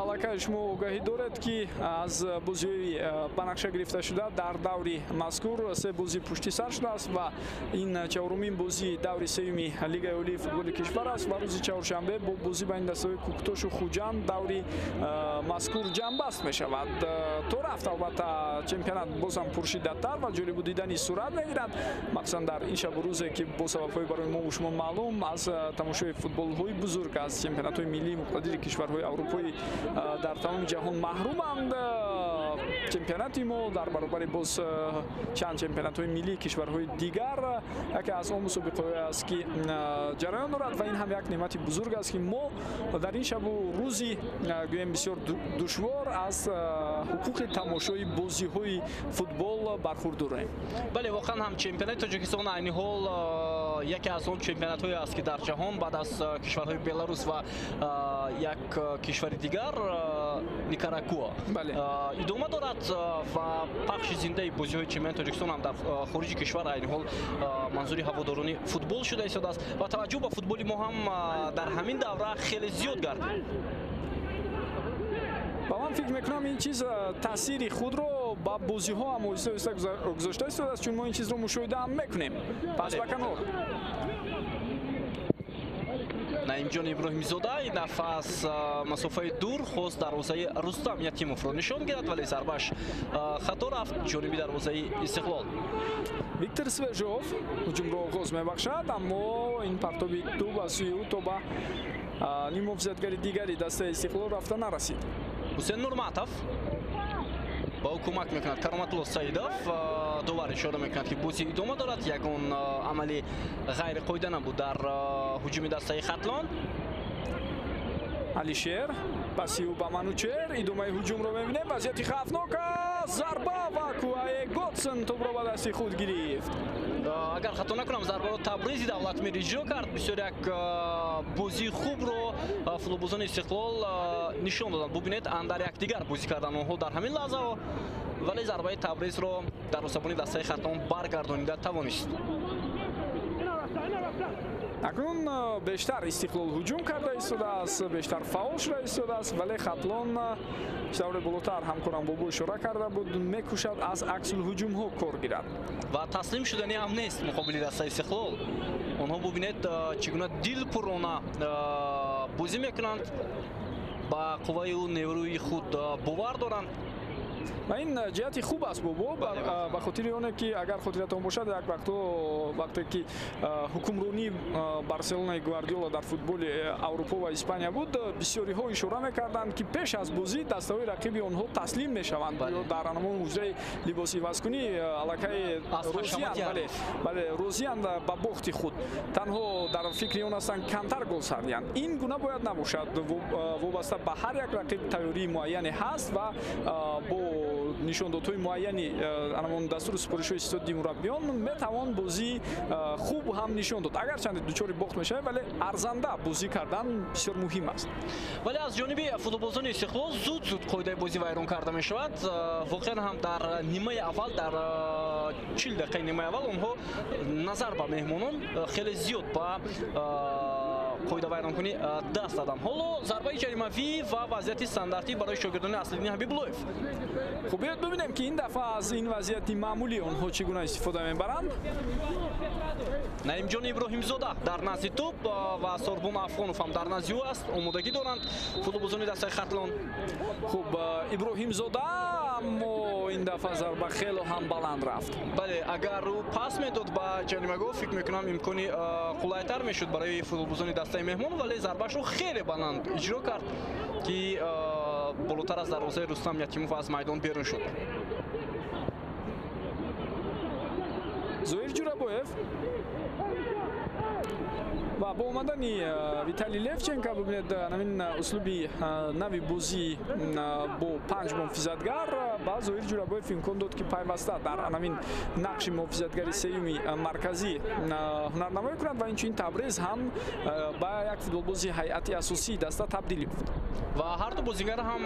аллакай шумо огаҳӣ доред, ки аз бозиҳои ба нақша гирифта шуда дар даври мазкур се бозӣ пушти сар шудааст ва ин чаҳорумин бозии даври сеюми Лигаи олии футболи кишвар аст ва рӯзи чаҳоршанбе бо бозӣ байни дастаҳои Кӯктошу Хуҷанд даври мазкур ҷамъбаст мешавад. То рафт, албатта, чемпионат боз ҳам пуршиддаттар ва ҷолибу дидани сурат мегирад, махсусан дар ин шабу рӯзе, ки бо сабабҳои барои мо шумо маълум аз тамошои футболҳои бузург, аз чемпионатҳои миллии муқтадири кишварҳои аврупоӣ дар тамоми ҷаҳон маҳруманд. Чемпионати мо дар баробари боз чанд чемпионатҳои миллии кишварҳои дигар яке аз он мусобиқаҳое аст, ки ҷараён дорад ва ин ҳам як неъмати бузург аст, ки мо дар ин шабу рӯзи гӯем бисёр душвор аз ҳуқуқи тамошои бозиҳои футбол бархурдорем. Бале, воқеан ҳам чемпионати Тоҷикистон айни ҳол яке аз он чемпионатҳое аст, ки дар ҷаҳон баъд аз кишварҳои Беларус ва як кишвари дигар, Никарагуа, идома дорад ва пахши зиндаи бозиҳои чемпионати Тоҷикистон ҳам дар хориҷи кишвар айни ҳол манзури ҳаводорони футбол шуда истодааст ва таваҷҷӯҳ ба футболи мо ҳам дар ҳамин давра хеле зиёд гардид. Ва ман фикр мекунам, ин чиз таъсири худро ба бозиҳо ҳам оҳиста оҳиста гузошта истодааст, чун мо ин чизро мушоҳида ҳам мекунем. Пас ба канор. Наимҷон Иброҳимзода ин дафъа аз масофаи дур хост дарвозаи Рустам Ятимовро нишон гирад, вале зарбаш хато рафт ҷониби дарвозаи Истиқлол. Виктор Свежов ҳуҷумро оғоз мебахшад, аммо ин партоби тӯб аз сӯи ӯ то ба ниммуҳофизатгари дигари дастаи Истиқлол рафта нарасид. Ҳусен Нурматов, ба ӯ кӯмак мекунад Кароматулло Саидов. Довар ишора мекунад, ки бозӣ идома дорад. Ягон амали ғайриқоида набуд дар ҳуҷуми дастаи Хатлон. Алишер паси ӯ ба Манучер. Идомаи ҳуҷумро мебинем. Вазъияти хавфнок аст. Зарба ва Куае Готсен тӯбро ба дасти худ гирифт. Агар хато накунам, зарбаро Табризи Давлатмир иҷро кард. Бисёр як бозии хубро футболбозони Истиқлол нишон доданд. Бубинед, андар якдигар бозӣ кардан онҳо дар ҳамин лаҳзаҳо, вале зарбаи Табризро дарвозабони дастаи Хатлон баргардонида тавонист. Акнун бештар Истиқлол ҳуҷум карда истодааст, бештар фаъол шуда истодааст, вале Хатлон, тавре болотар ҳамкорам Бобо ишора карда буд, мекӯшад аз аксулҳуҷумҳо кор гирад. Ва таслим шудани ҳам нест муқобили дастаи Истиқлол. Онҳо, бубинед, чӣ гуна дилпурона бозӣ мекунанд, ба қувваю нерӯи худ бовар доранд. Ва ин ҷиҳати хуб аст, Бобо, ба хотири оне ки, агар хотиратон бошад, як вақто, вақте ки ҳукмронии Барселонаи Гвардиола дар футболи Аврупо ва Испания буд, бисёриҳо ишора мекарданд, ки пеш аз бозӣ дастаҳои рақиби онҳо таслим мешаванд ё дар ҳамон ҳуҷраи либосивазкунӣ аллакай розиянд, бале, розиянд ба бохти худ, танҳо дар фикри он ҳастанд, камтар гол сар диҳанд. Ин гуна бояд набошад. Вобаста ба ҳар як рақиб тайёрии муайяне ҳаст ва бо нишондодҳои муайяни анамон дастуру супоришҳои истеъдоди мураббиён метавон бозии хуб ҳам нишон дод. Агарчанде дучори бохт мешавад, вале арзанда бозӣ кардан бисёр муҳим аст. Вале аз ҷониби футболбозони Истиқлол зуд зуд қоидаи бозӣ вайрон карда мешавад. Воқеан ҳам дар нимаи аввал, дар 40 дақиқаи нимаи аввал, онҳо назар ба меҳмонон хеле зиёд ба қоидавайронкунӣ даст даданд. Ҳоло зарбаи ҷаримавӣ ва вазъияти стандартӣ барои шогирдони Аслиддини Ҳабибуллоев. Хуб, биёед бибинем, ки ин дафъа аз ин вазъияти маъмулӣ онҳо чӣ гуна истифода мебаранд. Наимҷон Иброҳимзода дар назди тӯб ва Сорбон Афғонов ҳам дар назди ӯ аст. Омодагӣ доранд футболбозони дастаи Хатлон. Хуб, Иброҳимзода, аммо ин дафъа зарба хело ҳам баланд рафт. Бале, агар ӯ пас медод ба ҷаримагоҳ, фикр мекунам, имкони қулайтар мешуд барои футболбозони дастаи меҳмон, вале зарбашро хеле баланд иҷро кард, ки болотар аз дарвозаи Рустам Ятимов аз майдон берун шуд. Зоир Ҷурабоев ва бо омадани Виталий Левченко, бибинед, ҳамин услуби нави бозӣ бо панҷ муҳофизатгар ба Зоир Ҷурабоев имкон дод, ки пайваста дар ҳамин нақши муҳофизатгари сеюми марказӣ ҳунарнамоӣ кунад ва инчунин Табрез ҳам ба як футболбози ҳайати асосии даста табдил ёфт. Ва ҳарду бозигар ҳам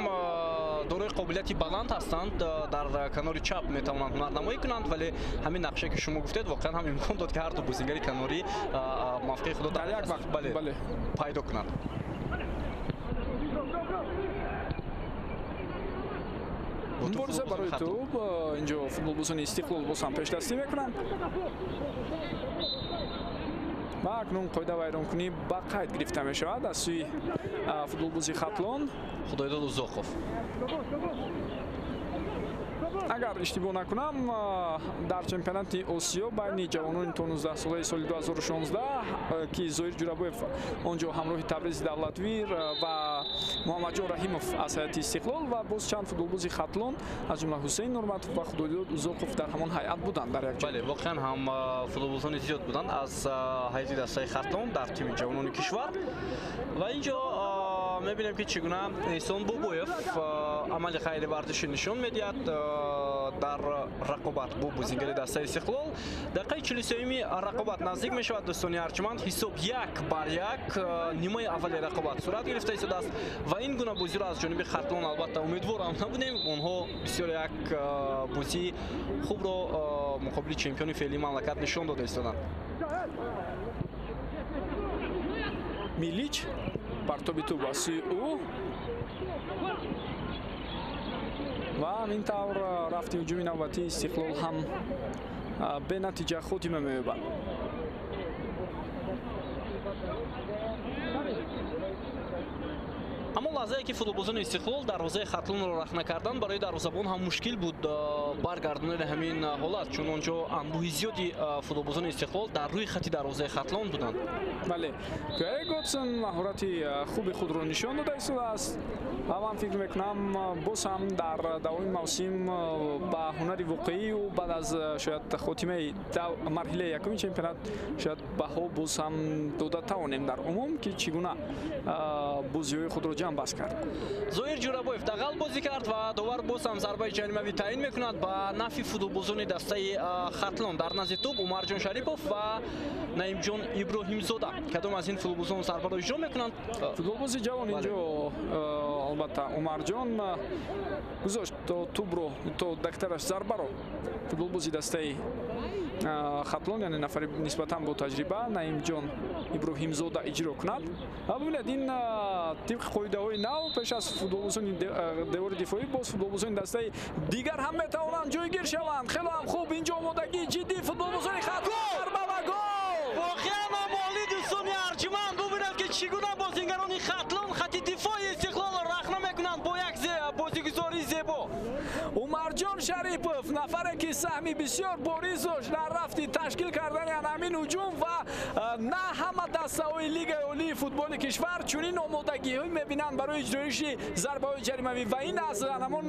дорои қобилияти баланд ҳастанд, дар канори чап метавонанд ҳунарнамоӣ кунанд, вале ҳамин нақше, ки шумо гуфтед, воқеан ҳам имкон дод, ки ҳарду бозигари канорӣ мавқеи худро дар як вақт, бале, пайдо кунанд. Мубориза барои тӯб. Инҷо футболбозони Истиқлол боз ҳам пешдастӣ мекунанд ва акнун қоида вайронкунӣ ба қайд гирифта мешавад аз сӯи футболбози Хатлон. Худойдод Узоқов. Агар иштибоҳ накунам, дар чемпионати Осиё байни ҷавонони то 19 солаи соли 2016, ки Зоир Ҷурабоев он ҷо ҳамроҳи Табризи Давлатвир ва Муҳаммадҷон Раҳимов аз ҳайати Истиқлол ва боз чанд футболбози Хатлон, аз ҷумла Ҳусейн Нурматов ва Худойдод Узоқов, дар ҳамон ҳайат буданд дар як ҷо. Бале, воқеан ҳам футболбозони зиёд буданд аз ҳайати дастаи Хатлон дар тими ҷавонони кишвар. Ва ин ҷо мебинем, ки чӣ гуна Эҳсон Бобоев амали ғайриварзишӣ нишон медиҳад дар рақобат бо бозингари дастаи Истиқлол. Дақиқаи 43-юми рақобат наздик мешавад, дӯстони арҷманд. Ҳисоб 1-1. Нимаи аввали рақобат сурат гирифта истодааст ва ин гуна бозиро аз ҷониби Хатлон албатта умедворам набудем. Онҳо бисёр як бозии хубро муқобили чемпиони феълии мамлакат нишон дода истоданд. Милич, партоби тӯб аз сӯи ӯ. Ва ҳамин тавр рафти ҳуҷуми навбатии Истиқлол ҳам бенатиҷа хотима меёбад. Ҳамон лаҳзае ки футболбозони Истиқлол дарвозаи Хатлонро рахна карданд, барои дарвозабон ҳам мушкил буд баргардонидани ҳамин ҳолат, чун он ҷо анбӯҳи зиёди футболбозони Истиқлол дар рӯи хати дарвозаи Хатлон буданд. Бале, Пьер Годсон маҳорати хуби худро нишон дода истодааст ва ман фикр мекунам боз ҳам дар давоми мавсим ба ҳунари воқеӣ ӯ баъд аз шояд хотимаи марҳилаи якуми чемпионат шояд баҳо боз ҳам дода тавонем дар умум ки чӣ гуна бозиҳои худро ҷамъбаст кард. Зоир Ҷурабоев дағал бозӣ кард ва довар боз ҳам зарбаи ҷаримавӣ таъин мекунад ба нафи футболбозони дастаи Хатлон. Дар назди тӯб Умарҷон Шарипов ва Наимҷон Иброҳимзода. Кадом аз ин футболбозон зарбаро иҷро мекунанд? Футболбози ҷавон инҷо албатта Умарҷон гузошт то тӯбро, то дактараш зарбаро. Футболбози дастаи Хатлон, яъне нафари нисбатан бо таҷриба Наимҷон Иброҳимзода иҷро кунад. Ва бибинед, ин тибқи қоидаҳои нав пеш аз футболбозони девори дифоӣ боз футболбозони дастаи дигар ҳам метавонанд ҷойгир шаванд. Хело ҳам хуб, инҷо омодагии ҷиддии футболбозони Хатлон. Зарба ва гол! Воқеан ҳам олӣ, дӯстони арҷманд. Бубинед ки чӣ гуна бозингарони Хатлон хати дифои Истиқлолро рахна мекунанд бо як бозигузории зебо. Умарҷон Шарипов, нафаре ки саҳми бисёр бориз дошт дар рафти ташкил кардани ҳамин ҳуҷум ва на ҳама дастаҳои Лигаи олии футболи кишвар чунин омодагиҳо мебинанд барои иҷроиши зарбаҳои ҷаримавӣ ва ин аз ҳамон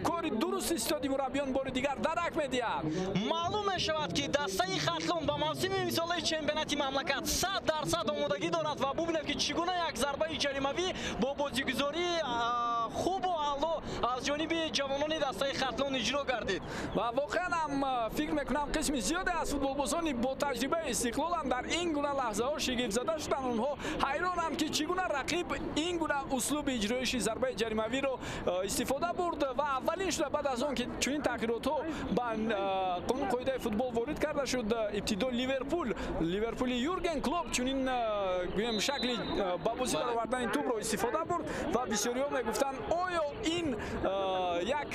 кори дуруст истоди мураббиён бори дигар дарак медиҳад. Маълум мешавад ки дастаи Хатлон ба мавсими имсолаи чемпионати мамлакат 100% омодагӣ дорад ва бубинед ки чӣ гуна як зарбаи ҷаримавӣ бо бозигузории хубу аъло аз ҷониби ҷавонони дастаи Хатлон иҷро гардид. Ва воқеан ҳам фикр мекунам қисми зиёде аз футболбозони бо таҷрибаи Истиқлолам дар ин гуна лаҳзаҳо шигифтзада шуданд. Онҳо ҳайронанд ки чӣ гуна рақиб ин гуна услуби иҷроиши зарбаи ҷаримавиро истифода бурд ва аввалин шуда баъд аз он ки чунин тағйиротҳо ба қонун қоидаи футбол ворид карда шуд, ибтидо Ливерпули Юрген Клоп чунин гӯем шакли ба бозӣ баровардани тӯбро истифода бурд ва бисёриҳо мегуфтанд оё ин як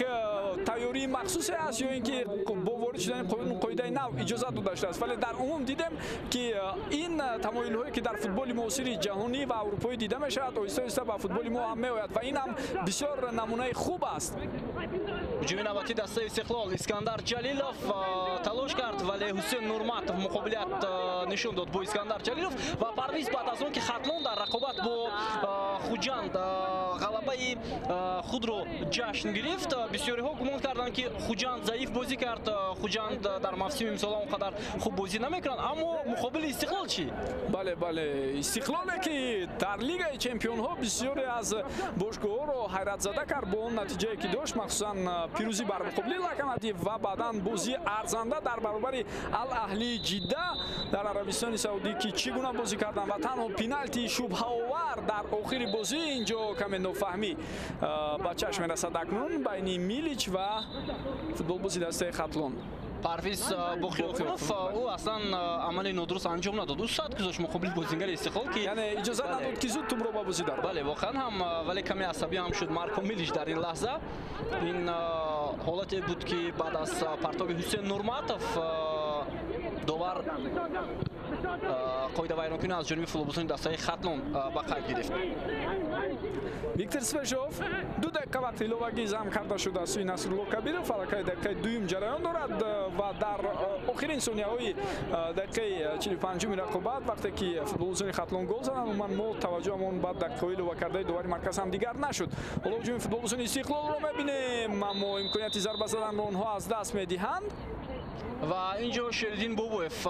тайёрии махсусе аст ё ин ки бо ворид шудани қонун қоидаи нав иҷозат дода шудааст. Вале дар умум дидем ки ин тамоилҳое ки дар футболи муосири ҷаҳонӣ ва аврупоӣ дида мешавад оҳиста оҳиста ба футболи мо ҳам меояд ва ин ҳам бисёр намунаи хуб аст. Ҳуҷуми навбатии дастаи Истиқлол. Искандар Ҷалилов талош кард, вале Ҳусен Нурматов муқобилият нишон дод бо Искандар Ҷалилов ва Парвиз баъд аз он ки Хатлон дар рақобат бо Хуҷанд ғалабаи худро ҷашн гирифт, бисёриҳо гумон карданд ки Хуҷанд заиф бозӣ кард, Хуҷанд дар мавсими имсола он қадар хуб бозӣ намекунад, аммо муқобили Истиқлол чӣ? Бале, бале, Истиқлоле ки дар Лигаи чемпионҳо бисёре аз бошгоҳҳоро ҳайратзада кард бо он натиҷае ки дошт, махсусан пирӯзӣ бар муқобили Локомотив ва баъдан бозии арзанда дар баробари Ал-Аҳли Ҷидда дар Арабистони Саудӣ ки чӣ гуна бозӣ карданд ва танҳо пеналти шубҳаовар дар охири бозӣ инҷо каме нофаҳмӣ ба чашм мерасад акнун байни Милич ва футболбози дастаи Хатлон. Парвиз Бохиёқунов ӯ аслан амали нодуруст анҷом надод. Ӯ сад гузошт муқобили бозингари Истиқлол ки яъне иҷозат надод ки зуд тӯбро ба бозӣ дарорад. Бале, воқеан ҳам, вале каме асабӣ ҳам шуд Марко Милич дар ин лаҳза. Ин ҳолате буд ки баъд аз партоби Ҳусен Нурматов довар қоидавайронкунӣ аз ҷониби футболбозони дастаи Хатлон ба қайд гирифт. Виктор Свежов 2 дақиқа вақти иловагӣ зам карда шуд аз сӯи Насрулло Кабиров. Аллакай дақиқаи дуюм ҷараён дорад ва дар охирин сонияҳои дақиқаи 45-уми рақобат вақте ки футболбозони Хатлон гол заданд, умуман мо таваҷҷӯҳамон ба дақиқаҳои иловакардаи довари марказ ҳам дигар нашуд. Ҳоло ҳуҷуми футболбозони Истиқлолро мебинем, аммо имконияти зарба заданро онҳо аз даст медиҳанд. Ва инҷо Шериддин Бобоев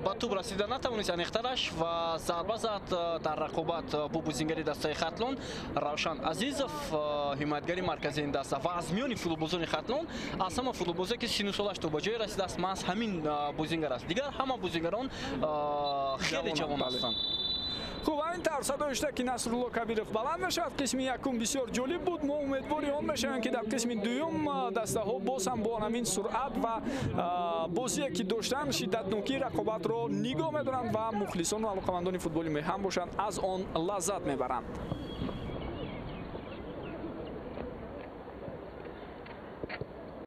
ба тӯб расида натавонист аниқтараш ва зарба зад дар рақобат бо бозингари дастаи Хатлон Равшан Азизов, ҳимоятгари марказии ин даста ва аз миёни футболбозони Хатлон аз ҳама футболбозе ки сину солаш то ба ҷое расидааст, маҳз ҳамин бозингар аст. Дигар ҳама бозингарон хеле ҷавон ҳастанд. Хуб, ҳамин тавр садои ки Насрулло Кабиров баланд мешавад. Қисми якум бисёр ҷолиб буд. Мо умедвори он мешавем ки дар қисми дуюм дастаҳо боз ҳам бо ҳамин суръат ва бозие ки доштанд шиддатнокии рақобатро нигоҳ медоранд ва мухлисону алоқамандони футболи меҳан бошанд аз он лаззат мебаранд.